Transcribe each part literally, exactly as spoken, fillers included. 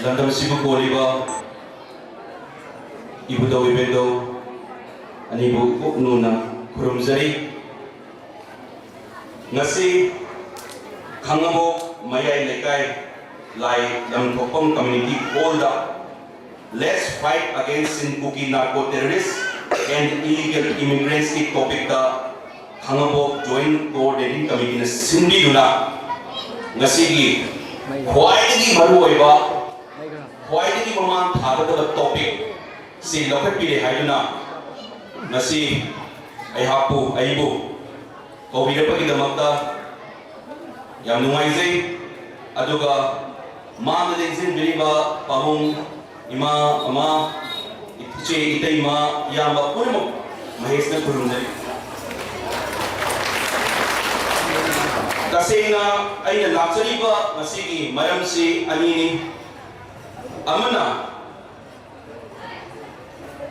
ꯂꯝꯗꯝꯁꯤꯕꯨ ꯀꯣꯜꯂꯤꯕ ꯏꯕꯨꯙꯧ ꯏꯕꯦꯟꯙꯧ ꯑꯅꯤꯕꯨ ꯄꯨꯛꯅꯤꯡ ꯍꯨꯅ ꯈꯨꯔꯨꯝꯖꯔꯤ꯫ ꯉꯁꯤ ꯈꯥꯡꯉꯕꯣꯛ ꯃꯌꯥꯏ ꯂꯩꯀꯥꯏ ꯂꯥꯏ ꯂꯝꯊꯣꯛꯐꯝ community hall the Let's Fight Against Chin Kuki Narco Terrorists and Illegal Immigrants ꯀꯤ topic ꯇ ꯈꯥꯡꯉꯕꯣꯛ Joint Coordinating Committee ꯅ ꯁꯤꯟꯕꯤꯗꯨꯅ ꯉꯁꯤꯒꯤ ꯈ꯭ꯋꯥꯏꯗꯒꯤ ꯃꯔꯨꯑꯣꯏꯕ, ꯈ꯭ꯋꯥꯏꯗꯒꯤ ꯃꯃꯥꯡ ꯊꯥꯒꯗꯕ topic ꯁꯤ ꯂꯧꯈꯠꯄꯤꯔꯦ ꯍꯥꯏꯗꯨꯅ ꯉꯁꯤ ꯑꯩꯍꯥꯛꯄꯨ, ꯑꯩꯕꯨ ꯀꯧꯕꯤꯔꯛꯄꯒꯤꯗꯃꯛꯇ ꯌꯥꯝ ꯅꯨꯡꯉꯥꯏꯖꯩ꯫ ꯑꯗꯨꯒ ꯃꯥꯡꯗ ꯂꯦꯡꯁꯤꯟꯕꯤꯔꯤꯕ ꯄꯥꯕꯨꯡ, ꯏꯃꯥ, ꯃꯃꯥ, ꯏꯆꯦ, ꯏꯇꯩꯃ, ꯏꯌꯥꯝꯕ ꯄꯨꯝꯅꯃꯛ ꯃꯍꯦꯁꯅ ꯈꯨꯔꯨꯝꯖꯔꯤ꯫ ꯇꯁꯦꯡꯅ ꯑꯩꯅ ꯂꯥꯛꯆꯔꯤꯕ ꯉꯁꯤꯒꯤ ꯃꯔꯝꯁꯤ ꯑꯅꯤꯅꯤ꯫ ꯑꯃꯅ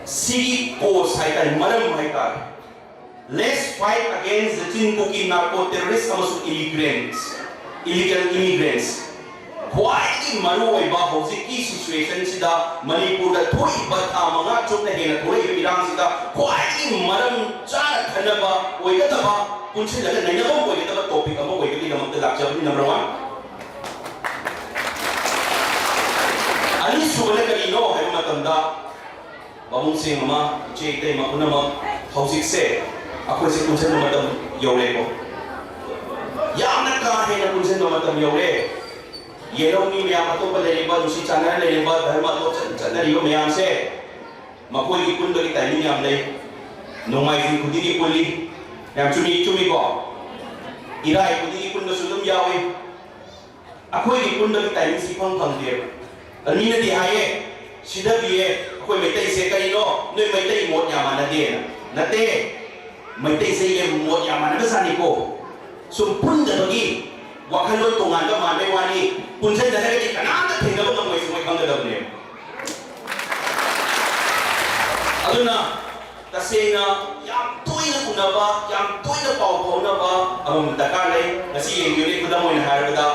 ꯁꯤꯒꯤ cause ꯍꯥꯏꯇꯥꯔꯦ, ꯃꯔꯝ ꯍꯥꯏꯇꯥꯔꯦ, Let's Fight Against the Chin Kuki Narco Terrorists ꯑꯃꯁꯨꯡ Immigrants, Illegal Immigrants꯫ ꯈ꯭ꯋꯥꯏꯗꯒꯤ ꯃꯔꯨꯑꯣꯏꯕ ꯍꯧꯖꯤꯛꯀꯤ situation ꯁꯤꯗ, ꯃꯅꯤꯄꯨꯔꯗ ꯊꯣꯛꯏꯕ ꯊꯥ ꯃꯉꯥ ꯆꯨꯞꯅ ꯍꯦꯟꯅ ꯊꯣꯛꯂꯛꯏꯕ ꯏꯔꯥꯡꯁꯤꯗ ꯈ꯭ꯋꯥꯏꯗꯒꯤ ꯃꯔꯝ ꯆꯥꯅ ꯈꯟꯅꯕ ꯑꯣꯏꯒꯗꯕ, ꯄꯨꯟꯁꯤꯜꯂꯒ ꯅꯩꯅꯕ ꯑꯣꯏꯒꯗꯕ topic ꯑꯃ ꯑꯣꯏꯕꯒꯤꯗꯃꯛꯇ ꯂꯥꯛꯆꯕꯅꯤ, number one꯫ ꯑꯅꯤꯁꯨꯕꯅ ꯀꯔꯤꯅꯣ ꯍꯥꯏꯕ ꯃꯇꯝꯗ, ꯄꯥꯕꯨꯡꯁꯤꯡ ꯑꯃ, ꯏꯆꯦ ꯏꯇꯩꯃ ꯄꯨꯝꯅꯃꯛ, ꯍꯧꯖꯤꯛꯁꯦ ꯑꯩꯈꯣꯏꯁꯦ ꯄꯨꯟꯁꯤꯟꯕ ꯃꯇꯝ ꯌꯧꯔꯦꯀꯣ꯫ ꯌꯥꯝꯅ ꯀꯥ ꯍꯦꯟꯅ ꯄꯨꯟꯁꯤꯟꯕ ꯃꯇꯝ ꯌꯧꯔꯦ꯫ ꯌꯦꯜꯍꯧꯃꯤ ꯃꯌꯥꯝ, ꯑꯇꯣꯞꯄ ꯂꯩꯔꯤꯕ, ꯅꯨꯡꯁꯤ ꯆꯥꯟꯅꯅ ꯂꯩꯔꯤꯕ, ꯙꯔꯃ ꯑꯇꯣꯞ ꯆꯠ-, ꯆꯠꯅꯔꯤꯕ ꯃꯌꯥꯝꯁꯦ, ꯃꯈꯣꯏꯒꯤ ꯄꯨꯟꯕꯒꯤ timing ꯌꯥꯝ ꯂꯩ꯫ ꯅꯣꯡꯃꯥꯏꯖꯤꯡ ꯈꯨꯗꯤꯡꯒꯤ ꯄꯨꯜꯂꯤ꯫ ꯌꯥꯝ ꯆꯨꯝꯃꯤ, ꯆꯨꯝꯃꯤꯀꯣ? ꯏꯔꯥꯏ ꯈꯨꯗꯤꯡꯒꯤ ꯄꯨꯟꯕꯁꯨ ꯑꯗꯨꯝ ꯌꯥꯎꯏ꯫ ꯑꯩꯈꯣꯏꯒꯤ ꯄꯨꯟꯕꯒꯤ timing ꯁꯤ ꯏꯐꯪ ꯐꯪꯗꯦꯕ꯫ ꯑꯗ ꯃꯤꯅꯗꯤ ꯍꯥꯏꯌꯦ, ꯁꯤꯗꯕꯤꯌꯦ, ꯑꯩꯈꯣꯏ ꯃꯩꯇꯩꯁꯦ ꯀꯔꯤꯅꯣ, ꯅꯣꯏ ꯃꯩꯇꯩ ꯃꯣꯠ ꯌꯥꯝ ꯃꯥꯟꯅꯗꯦꯅ꯫ ꯅꯠꯇꯦ, ꯃꯩꯇꯩꯁꯦ ꯌꯥꯝ ꯃꯣꯠ ꯌꯥꯝ ꯃꯥꯟꯅꯕꯖꯥꯠꯅꯤꯀꯣ꯫ ꯁꯨꯝ ꯄꯨꯟꯗꯕꯒꯤ ꯋꯥꯈꯜꯂꯣꯟ ꯇꯣꯉꯥꯟꯕ ꯃꯥꯟꯕꯩ ꯋꯥꯅꯤ, ꯄꯨꯟꯁꯤꯟꯅꯔꯒꯗꯤ ꯀꯅꯥꯝꯇ ꯊꯦꯡꯅꯕ ꯉꯝꯃꯣꯏ, ꯁꯨꯝ ꯃꯣꯏ ꯈꯪꯒꯗꯕꯅꯦꯕ꯫ ꯑꯗꯨꯅ ꯇꯁꯦꯡꯅ ꯌꯥꯝ ꯇꯣꯏꯅ ꯎꯅꯕ, ꯌꯥꯝ ꯇꯣꯏꯅ ꯄꯥꯎ ꯐꯥꯎꯅꯕ ꯑꯃꯃꯝ ꯗꯔꯀꯥꯔ ꯂꯩ꯫ ꯉꯁꯤ ꯌꯦꯡꯕꯤꯌꯨꯅꯦ, ꯈꯨꯗꯝ ꯑꯣꯏꯅ ꯍꯥꯏꯔꯕꯗ,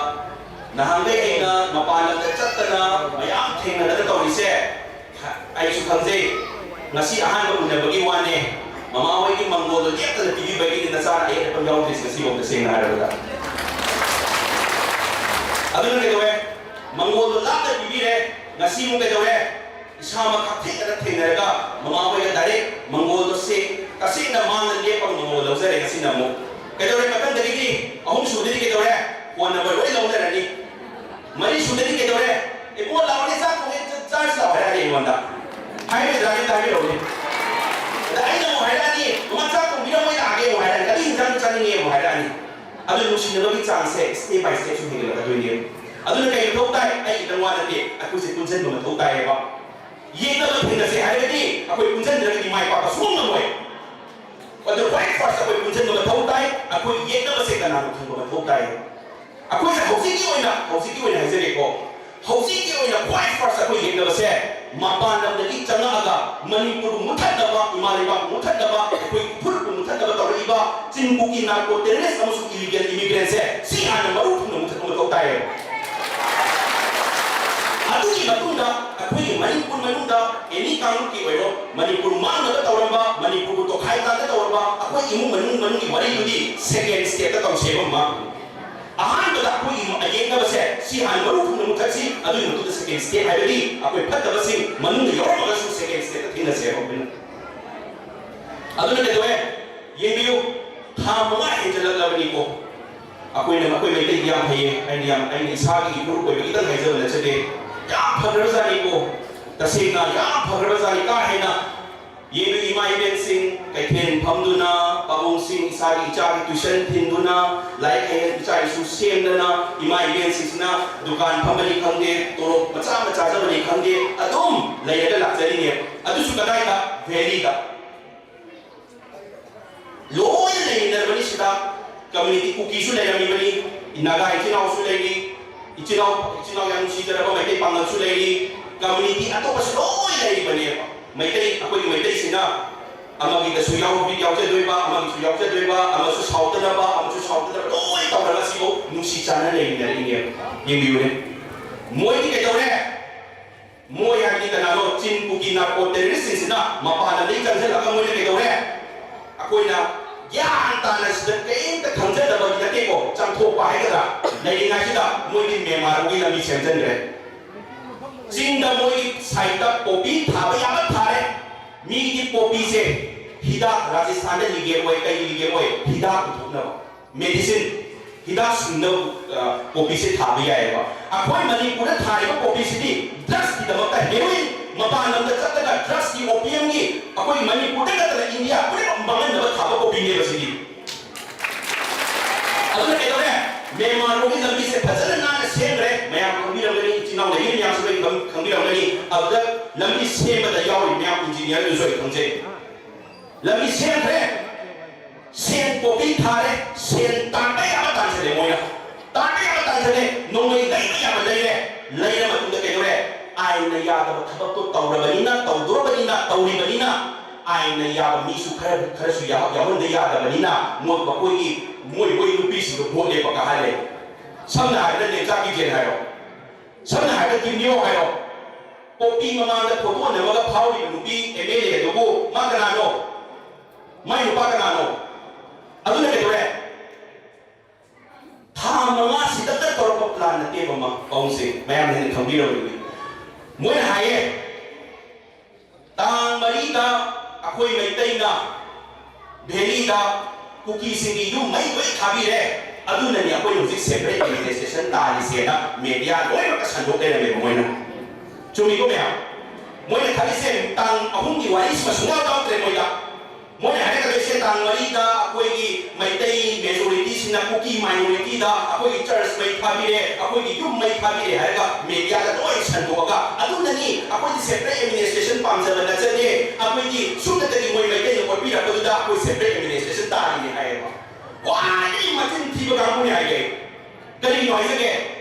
ꯅꯍꯥꯟꯈꯩ ꯑꯩꯅ ꯃꯄꯥꯟ ꯂꯝꯗ ꯆꯠ ꯃꯌꯥꯝ ꯊꯦꯡꯅꯗꯅ ꯇꯧꯔꯤꯁꯦ ꯑꯩꯁꯨ ꯈꯪꯖꯩ꯫ ꯉꯁꯤ ꯑꯍꯥꯟꯕ ꯎꯅꯕꯒꯤ ꯋꯥꯅꯦ꯫ ꯃꯃꯥ ꯍꯣꯏꯒꯤ ꯃꯪꯒꯣꯜꯗꯣ ꯂꯦꯞꯇꯅ ꯄꯤꯕꯤꯕꯒꯤꯅꯦ ꯅꯆꯥꯅ ꯑꯌꯦꯠ ꯑꯄꯟ ꯌꯥꯎꯗ꯭ꯔꯤꯁꯦ ꯉꯁꯤꯐꯥꯎ, ꯇꯁꯦꯡꯅ ꯍꯥꯏꯔꯕꯗ꯫ ꯑꯗꯨꯅ ꯀꯩꯗꯧꯔꯦ? ꯃꯪꯒꯣꯜꯗꯣ ꯂꯥꯞꯅ ꯄꯤꯕꯤꯔꯦ꯫ ꯉꯁꯤ ꯑꯃꯨꯛ ꯀꯩꯗꯧꯔꯦ? ꯏꯁꯥꯃꯛ ꯍꯛꯊꯦꯡꯅꯅ ꯊꯦꯡꯅꯔꯒ ꯃꯃꯥ ꯍꯣꯏꯒ direct ꯃꯪꯒꯣꯜꯗꯣ ꯁꯦ ꯇꯁꯦꯡꯅ ꯃꯥꯡꯗ ꯂꯦꯞꯄꯒ ꯃꯪꯒꯣꯜ ꯂꯧꯖꯔꯦ꯫ ꯉꯁꯤꯅ ꯑꯃꯨꯛ ꯀꯩꯗꯧꯔꯦ? ꯃꯊꯪꯗꯒꯤꯗꯤ, ꯑꯍꯨꯝ ꯁꯨꯕꯗꯒꯤ ꯀꯩꯗꯧꯔꯦ? Phone number ꯂꯣꯏ ꯂꯧꯅꯔꯅꯤ꯫ ꯃꯔꯤ ꯁꯨꯕꯗꯒꯤ ꯀꯩꯗꯧꯔꯦ? "ꯏꯕꯨꯡꯉꯣ ꯂꯥꯛꯑꯣꯅꯦ, ꯆꯥꯛ ꯊꯣꯡꯉꯦ, ꯆ-, ꯆꯥꯔꯁꯤ ꯂꯥꯛꯑꯣ" ꯍꯥꯏꯔꯛꯑꯅꯤ ꯑꯩꯉꯣꯟꯗ꯫ ꯍꯥꯏꯔꯣꯏꯗ꯭ꯔꯥ? ꯑꯝꯇ ꯍꯥꯏꯕꯤꯔꯛꯎꯅꯦ꯫ ꯑꯗ ꯑꯩꯅ ꯑꯃꯨꯛ ꯍꯥꯏꯔꯛꯑꯅꯤ, "ꯃꯃꯥ ꯆꯥꯛ ꯊꯣꯡꯕꯤꯔꯝꯃꯣ, ꯑꯩ ꯂꯥꯛꯑꯒꯦ" ꯑꯃꯨꯛ ꯍꯥꯏꯔꯛꯑꯅꯤ, "ꯀꯔꯤ ꯏꯟꯖꯥꯡ ꯆꯥꯅꯤꯡꯉꯦ?" ꯑꯃꯨꯛ ꯍꯥꯏꯔꯛꯑꯅꯤ꯫ ꯑꯗꯨ ꯅꯨꯡꯁꯤꯅꯕꯒꯤ ꯆꯥꯡꯁꯦ step by step ꯁꯨꯝ ꯍꯦꯟꯒꯠꯂꯛꯀꯗꯣꯏꯅꯦ꯫ ꯑꯗꯨꯅ ꯀꯩ ꯃꯊꯧ ꯇꯥꯏ? ꯑꯩ ꯈꯤꯇꯪ ꯋꯥ ꯅꯠꯇꯦ, ꯑꯩꯈꯣꯏꯁꯦ ꯄꯨꯟꯁꯤꯟꯕ ꯃꯊꯧ ꯇꯥꯏꯌꯦꯕ꯫ ꯌꯦꯛꯅꯕ ꯊꯦꯡꯅꯁꯦ ꯍꯥꯏꯔꯒꯗꯤ ꯑꯩꯈꯣꯏ ꯄꯨꯟꯁꯤꯟꯗ꯭ꯔꯒꯗꯤ ꯃꯥꯏ ꯄꯥꯛꯄ ꯁꯨꯡꯉꯝ ꯉꯝꯃꯣꯏ꯫ ꯑꯗꯨ ꯈ꯭ꯋꯥꯏ first ꯑꯩꯈꯣꯏ ꯄꯨꯟꯁꯤꯟꯕ ꯃꯊꯧ ꯇꯥꯏ, ꯑꯩꯈꯣꯏ ꯌꯦꯛꯅꯕꯁꯦ ꯀꯅꯥꯅꯣ ꯈꯪꯕ ꯃꯊꯧ ꯇꯥꯏ꯫ ꯑꯩꯈꯣꯏꯁꯦ ꯍꯧꯖꯤꯛꯀꯤ ꯑꯣꯏꯅ, ꯍꯧꯖꯤꯛꯀꯤ ꯑꯣꯏꯅ ꯍꯥꯏꯖꯒꯦꯀꯣ, ꯍꯧꯖꯤꯛꯀꯤ ꯑꯣꯏꯅ ꯈ꯭ꯋꯥꯏ first ꯑꯩꯈꯣꯏ ꯌꯦꯛꯅꯕꯁꯦ ꯃꯄꯥꯟ ꯂꯝꯗꯒꯤ ꯆꯪꯉꯛꯑꯒ ꯃꯅꯤꯄꯨꯔꯕꯨ ꯃꯨꯊꯠꯅꯕ, ꯏꯃꯥ ꯂꯩꯕꯥꯛꯄꯨ ꯃꯨꯊꯠꯅꯕ, ꯑꯩꯈꯣꯏ ꯏꯐꯨꯔꯨꯞꯄꯨ ꯃꯨꯊꯠꯅꯕ ꯇꯧꯔꯛꯏꯕ ꯆꯤꯟꯕꯨꯛꯀꯤ narco terrorist ꯑꯃꯁꯨꯡ illegal immigrantꯁꯦ ꯁꯤ ꯍꯥꯟꯅ ꯃꯔꯨ ꯊꯨꯅ ꯃꯨꯊꯠꯄ ꯃꯊꯧ ꯇꯥꯏꯌꯦꯕ꯫ ꯑꯗꯨꯒꯤ ꯃꯇꯨꯡꯗ ꯑꯩꯈꯣꯏꯒꯤ ꯃꯅꯤꯄꯨꯔ ꯃꯅꯨꯡꯗ any ꯀꯥꯡꯂꯨꯞꯀꯤ ꯑꯣꯏꯔꯣ, ꯃꯅꯤꯄꯨꯔ ꯃꯥꯡꯅꯕ ꯇꯧꯔꯝꯕ, ꯃꯅꯤꯄꯨꯔꯕꯨ ꯇꯣꯈꯥꯏ ꯇꯥꯅ ꯇꯧꯔꯝꯕ ꯑꯩꯈꯣꯏ ꯏꯃꯨꯡ ꯃꯅꯨꯡ ꯃꯅꯨꯡꯒꯤ ꯋꯥꯔꯤꯗꯨꯗꯤ second stepꯇ ꯇꯧꯁꯦꯕ ꯑꯃ꯫ ꯑꯍꯥꯟꯕꯗ ꯑꯩꯈꯣꯏꯒꯤ ꯑꯌꯦꯛꯅꯕꯁꯦ ꯁꯤ ꯍꯥꯟꯅ ꯃꯔꯨ ꯊꯨꯅ ꯃꯨꯊꯠꯁꯤ, ꯑꯗꯨꯒꯤ ꯃꯇꯨꯡꯗ second step ꯍꯥꯏꯕꯗꯤ ꯑꯩꯈꯣꯏ ꯐꯠꯇꯕꯁꯤꯡ ꯃꯅꯨꯡꯗ ꯌꯧꯔꯝꯃꯒꯁꯨ second stepꯇ ꯊꯦꯡꯅꯁꯦꯕ ꯑꯩꯈꯣꯏꯅ꯫ ꯑꯗꯨꯅ ꯀꯩꯗꯧꯋꯦ? ꯌꯦꯡꯕꯤꯌꯨ, ꯊꯥ ꯃꯉꯥ ꯍꯦꯟꯖꯜꯂꯛꯂꯕꯅꯤꯀꯣ꯫ ꯑꯩꯈꯣꯏꯅ, ꯑꯩꯈꯣꯏ ꯃꯩꯇꯩꯗꯤ ꯌꯥꯝ ꯐꯩꯌꯦ꯫ ꯑꯩꯅ ꯌꯥꯝ, ꯑꯩꯅ ꯏꯁꯥꯒꯤ ꯏꯐꯨꯔꯨꯞ ꯑꯣꯏꯕꯒꯤꯗꯪ ꯍꯥꯏꯖꯕ ꯅꯠꯆꯗꯦ꯫ ꯌꯥꯝ ꯐꯈ꯭ꯔꯕꯖꯥꯠꯅꯤꯀꯣ꯫ ꯇꯁꯦꯡꯅ ꯌꯥꯝ ꯐꯈ꯭ꯔꯕꯖꯥꯠꯅꯤ꯫ ꯀꯥ ꯍꯦꯟꯅ ꯌꯦꯡꯕꯤꯌꯨ, ꯏꯃꯥ ꯏꯕꯦꯟꯁꯤꯡ ꯀꯩꯊꯦꯜ ꯐꯝꯗꯨꯅ, ꯄꯥꯕꯨꯡꯁꯤꯡ ꯏꯁꯥꯒꯤ ꯏꯆꯥꯒꯤ tuition ꯊꯤꯟꯗꯨꯅ, ꯂꯥꯏꯔꯤꯛ ꯍꯩꯍꯟ ꯏꯆꯥ ꯏꯁꯨ ꯁꯦꯝꯗꯅ, ꯏꯃꯥ ꯏꯕꯦꯟꯁꯤꯡꯁꯤꯅ ꯗꯨꯀꯥꯟ ꯐꯝꯕꯅꯤ ꯈꯪꯗꯦ, ꯇꯣꯂꯣꯞ ꯃꯆꯥ ꯑꯃ ꯆꯥꯖꯕꯅꯤ ꯈꯪꯗꯦ, ꯑꯗꯨꯝ ꯂꯩꯔꯒ ꯂꯥꯛꯆꯔꯤꯅꯦ꯫ ꯑꯗꯨꯁꯨ ꯀꯗꯥꯏꯗ? Valleyꯗ꯫ ꯂꯣꯏꯅ ꯂꯩꯃꯤꯟꯅꯔꯕꯅꯤ ꯁꯤꯗ꯫ Community ꯀꯨꯀꯤꯁꯨ ꯂꯩꯔꯝꯃꯤꯕꯅꯤ, ꯅꯥꯒꯥ ꯏꯆꯤꯜ ꯏꯅꯥꯎꯁꯨ ꯂꯩꯔꯤ, ꯏꯆꯤꯜ ꯏꯅꯥꯎ, ꯏꯆꯤꯜ ꯏꯅꯥꯎ ꯌꯥꯝ ꯅꯨꯡꯁꯤꯖꯔꯕ ꯃꯩꯇꯩ ꯄꯥꯉꯜꯁꯨ ꯂꯩꯔꯤ, community ꯑꯇꯣꯞꯄꯁꯨ ꯂꯣꯏ ꯂꯩꯔꯤꯕꯅꯦꯕ꯫ ꯃꯩꯇꯩ, ꯑꯩꯈꯣꯏꯒꯤ ꯃꯩꯇꯩꯁꯤꯅ ꯑꯃꯒꯤꯗꯁꯨ ꯌꯥꯎ-, ꯌꯥꯎꯖꯗꯣꯏꯕ, ꯑꯃꯒꯤꯁꯨ ꯌꯥꯎꯖꯗꯣꯏꯕ, ꯑꯃꯁꯨ ꯁꯥꯎꯗꯅꯕ, ꯑꯃꯁꯨ ꯁꯥꯎꯗꯅꯕ, ꯂꯣꯏ ꯇꯧꯔꯒ ꯁꯤꯐꯥꯎ ꯅꯨꯡꯁꯤ ꯆꯥꯟꯅ ꯂꯩꯃꯤꯟꯅꯔꯛꯏꯅꯦꯕ꯫ ꯌꯦꯡꯕꯤꯌꯨꯅꯦ꯫ ꯃꯣꯏꯗꯤ ꯀꯩꯗꯧꯔꯦ? ꯃꯣꯏ ꯍꯥꯏꯕꯗꯤ ꯀꯅꯥꯅꯣ? ꯆꯤꯟ ꯀꯨꯀꯤ ꯅꯥꯔꯀꯣ ꯇꯦꯔꯣꯔꯤꯁꯁꯤꯡꯁꯤꯅ ꯃꯄꯥꯟ ꯂꯝꯗꯒꯤ ꯆꯪꯁꯤꯜꯂꯒ ꯃꯣꯏꯅ ꯀꯩꯗꯧꯔꯦ? ꯑꯩꯈꯣꯏꯅ ꯒ꯭ꯌꯥꯟ ꯇꯥꯅ ꯁꯤꯗ ꯀꯔꯤꯝꯇ ꯈꯪꯖꯗꯕꯒꯤ ꯅꯠꯇꯦꯀꯣ, ꯆꯪꯊꯣꯛꯄ ꯍꯥꯏꯒꯗ꯭ꯔꯥ, ꯂꯩꯔꯤꯉꯩꯁꯤꯗ ꯃꯣꯏꯗꯤ ꯃꯦꯟꯃꯥꯔꯒꯤ ꯂꯝꯕꯤ ꯁꯦꯝꯖꯤꯟꯈ꯭ꯔꯦ꯫ ꯆꯤꯡꯗ ꯃꯣꯏꯒꯤ ꯁꯥꯏꯠꯇ ꯄꯣꯄꯤ ꯊꯥꯕ ꯌꯥꯕ ꯊꯥꯔꯦ, ꯃꯤꯒꯤ ꯄꯣꯄꯤꯁꯦ ꯍꯤꯗꯥꯛ, ꯔꯥꯖꯁꯊꯥꯟꯗ ꯂꯤꯒꯦꯜ ꯑꯣꯏ, ꯀꯩ ꯂꯤꯒꯦꯜ ꯑꯣꯏ? ꯍꯤꯗꯥꯛ ꯄꯨꯊꯣꯛꯅꯕ, ꯃꯦꯗꯤꯁꯤꯟ, ꯍꯤꯗꯥꯛ ꯁꯨꯡꯅꯕ ꯄꯣꯄꯤꯁꯦ ꯊꯥꯕ ꯌꯥꯏꯑꯕ꯫ ꯑꯩꯈꯣꯏ ꯃꯅꯤꯄꯨꯔꯗ ꯊꯥꯔꯤꯕ ꯄꯣꯄꯤꯁꯤꯗꯤ ꯗ꯭ꯔꯛꯁꯀꯤꯗꯃꯛꯇ, ꯍꯦꯔꯣꯏꯟ, ꯃꯄꯥꯟ ꯂꯝꯗ ꯆꯠꯂꯒ ꯗ꯭ꯔꯛꯁꯀꯤ, ꯑꯣꯄꯤꯌꯝꯒꯤ, ꯑꯩꯈꯣꯏ ꯃꯅꯤꯄꯨꯔꯗ ꯅꯠꯇꯅ ꯏꯟꯗꯤꯌꯥ ꯄꯨꯝꯅꯃꯛ ꯃꯥꯡꯍꯟꯅꯕ ꯊꯥꯕ ꯄꯣꯄꯤꯅꯦꯕ ꯁꯤꯗꯤ꯫ ꯑꯗꯨꯅ ꯀꯩꯗꯧꯔꯦ? ꯃꯦꯟꯃꯥꯔ ꯂꯣꯝꯒꯤ ꯂꯝꯕꯤꯁꯦ ꯐꯖꯅ ꯅꯥꯟꯅ ꯁꯦꯝꯈ꯭ꯔꯦ꯫ ꯃꯌꯥꯝ ꯈꯪꯕꯤꯔꯝꯒꯅꯤ, ꯏꯆꯤꯟ ꯏꯅꯥꯎ ꯂꯩꯕꯤꯔꯤ ꯃꯌꯥꯝꯁꯨ ꯂꯣꯏ ꯈꯪ-, ꯈꯪꯕꯤꯔꯝꯒꯅꯤ꯫ ꯑꯗꯨꯗ ꯂꯝꯕꯤ ꯁꯦꯝꯕꯗ ꯌꯥꯎꯔꯤ ꯃꯌꯥꯝ, ꯏꯟꯖꯤꯅꯤꯌꯥꯔꯗꯨꯁꯨ ꯑꯩ ꯈꯪꯖꯩ꯫ ꯂꯝꯕꯤ ꯁꯦꯝꯈ꯭ꯔꯦ, ꯁꯦꯟ ꯄꯣꯄꯤ ꯊꯥꯔꯦ, ꯁꯦꯟ ꯇꯥꯟꯕ ꯌꯥꯕ ꯇꯥꯟꯁꯤꯜꯂꯦ ꯃꯣꯏꯅ꯫ ꯇꯥꯟꯕ ꯌꯥꯕ ꯇꯥꯟꯁꯤꯜꯂꯦ, ꯅꯣꯡꯃꯩ ꯂꯩꯕ ꯌꯥꯕ ꯂꯩꯔꯦ꯫ ꯂꯩꯔ ꯃꯇꯨꯡꯗ ꯀꯩꯗꯧꯔꯦ? ꯑꯥꯏꯟꯅ ꯌꯥꯗꯕ ꯊꯕꯛꯇꯣ ꯇꯧꯔꯕꯅꯤꯅ, ꯇꯧꯗꯣꯔꯕꯅꯤꯅ, ꯇꯧꯔꯤꯕꯅꯤꯅ, ꯑꯥꯏꯟꯅ ꯌꯥꯕ ꯃꯤꯁꯨ ꯈꯔ, ꯈꯔꯁꯨ ꯌꯥꯎ-, ꯌꯥꯎꯍꯟꯕ ꯌꯥꯗꯕꯅꯤꯅ, ꯃꯣꯏ, ꯃꯈꯣꯏꯒꯤ, ꯃꯣꯏ, ꯃꯣꯏ ꯅꯨꯄꯤꯁꯤꯡꯗꯣ ꯚꯣꯠ ꯂꯦꯞꯄ ꯀꯥꯍꯜꯂꯦ꯫ ꯁꯝꯅ ꯍꯥꯏꯔꯕꯗ ꯅꯦꯝꯆꯥꯛ ꯕꯤꯖꯦꯟ ꯍꯥꯏꯔꯣ, ꯁꯝꯅ ꯍꯥꯏꯔꯕꯗ ꯀꯤꯝ ꯅꯤꯌꯣ ꯍꯥꯏꯔꯣ, ꯄꯣꯄꯤ ꯃꯃꯥꯡꯗ ꯐꯣꯇꯣ ꯅꯝꯃꯒ ꯐꯥꯎꯔꯤꯕ ꯅꯨꯄꯤ ꯑꯦꯝ ꯑꯦꯜ ꯑꯦ ꯑꯗꯨꯕꯨ ꯃꯥ ꯀꯅꯥꯅꯣ? ꯃꯥꯏ ꯅꯨꯄꯥ ꯀꯅꯥꯅꯣ? ꯑꯗꯨꯅ ꯀꯩꯗꯧꯔꯦ? ꯊꯥ ꯃꯉꯥ ꯁꯤꯗꯛꯇ ꯇꯧꯔꯛꯄ ꯄ꯭ꯂꯥꯟ ꯅꯠꯇꯦꯕ ꯃꯥ ꯄꯥꯎꯁꯦ, ꯃꯌꯥꯝꯅ ꯍꯦꯟꯅ ꯈꯪꯕꯤꯔꯝꯒꯅꯤ꯫ ꯃꯣꯏꯅ ꯍꯥꯏꯌꯦ, ꯇꯥꯡ ꯃꯔꯤꯗ ꯑꯩꯈꯣꯏ ꯃꯩꯇꯩꯅ ꯚꯦꯂꯤꯗ ꯀꯨꯀꯤꯁꯤꯡꯒꯤ ꯌꯨꯝ ꯃꯩ ꯂꯣꯏ ꯊꯥꯕꯤꯔꯦ, ꯑꯗꯨꯅꯅꯤ ꯑꯩꯈꯣꯏꯅ ꯍꯧꯖꯤꯛ ꯁꯦꯄꯔꯦꯠ ꯑꯦꯗꯃꯤꯅꯤꯁꯇ꯭ꯔꯦꯁꯟ ꯇꯥꯔꯤꯁꯦꯅ ꯃꯦꯗꯤꯌꯥ ꯂꯣꯏꯅꯃꯛꯇ ꯁꯟꯗꯣꯛ ꯂꯩꯔꯝꯃꯦꯕ ꯃꯣꯏꯅ꯫ ꯆꯨꯝꯃꯤꯀꯣ ꯃꯌꯥꯝ? ꯃꯣꯏꯅ ꯈꯜꯂꯤꯁꯦ ꯇꯥꯡ ꯑꯍꯨꯝꯒꯤ ꯋꯥꯔꯤꯁꯤꯃ ꯁꯨꯡꯌꯥꯎ ꯌꯥꯎꯗ꯭ꯔꯦ ꯃꯣꯏꯗ꯫ ꯃꯣꯏꯅ ꯍꯥꯏꯔꯛꯀꯗꯣꯏꯁꯦ ꯇꯥꯡ ꯃꯔꯤꯗ ꯑꯩꯈꯣꯏꯒꯤ ꯃꯩꯇꯩ ꯃꯦꯖꯣꯔꯤꯇꯤꯁꯤꯅ ꯀꯨꯀꯤ ꯃꯥꯏꯅꯣꯔꯤꯇꯤꯗ ꯑꯩꯈꯣꯏꯒꯤ ꯆꯔꯆ ꯃꯩ ꯊꯥꯕꯤꯔꯦ, ꯑꯩꯈꯣꯏꯒꯤ ꯌꯨꯝ ꯃꯩ ꯊꯥꯕꯤꯔꯦ ꯍꯥꯏꯔꯒ ꯃꯦꯗꯤꯌꯥꯗ ꯂꯣꯏ ꯁꯟꯗꯣꯛꯑꯒ, ꯑꯗꯨꯅꯅꯤ ꯑꯩꯈꯣꯏꯗꯤ ꯁꯦꯄꯔꯦꯠ ꯑꯦꯗꯃꯤꯅꯤꯁꯇ꯭ꯔꯦꯁꯟ ꯄꯥꯝꯖꯕ ꯅꯠꯆꯗꯦ, ꯑꯩꯈꯣꯏꯗꯤ ꯁꯨꯞꯅꯇꯒꯤ ꯃꯣꯏ ꯃꯩꯇꯩꯅ ꯑꯣꯠꯄꯤꯔꯛꯄꯗꯨꯗ ꯑꯩꯈꯣꯏ ꯁꯦꯄꯔꯦꯠ ꯑꯦꯗꯃꯤꯅꯤꯁꯇ꯭ꯔꯦꯁꯟ ꯇꯥꯔꯤꯅꯦ ꯍꯥꯏꯌꯦꯕ꯫ ꯈ꯭ꯋꯥꯏꯗꯒꯤ ꯃꯆꯤꯟ ꯊꯤꯕ ꯀꯥꯡꯕꯨꯅꯦ ꯍꯥꯏꯒꯦ꯫ ꯀꯔꯤꯒꯤꯅꯣ ꯍꯥꯏꯖꯒꯦ?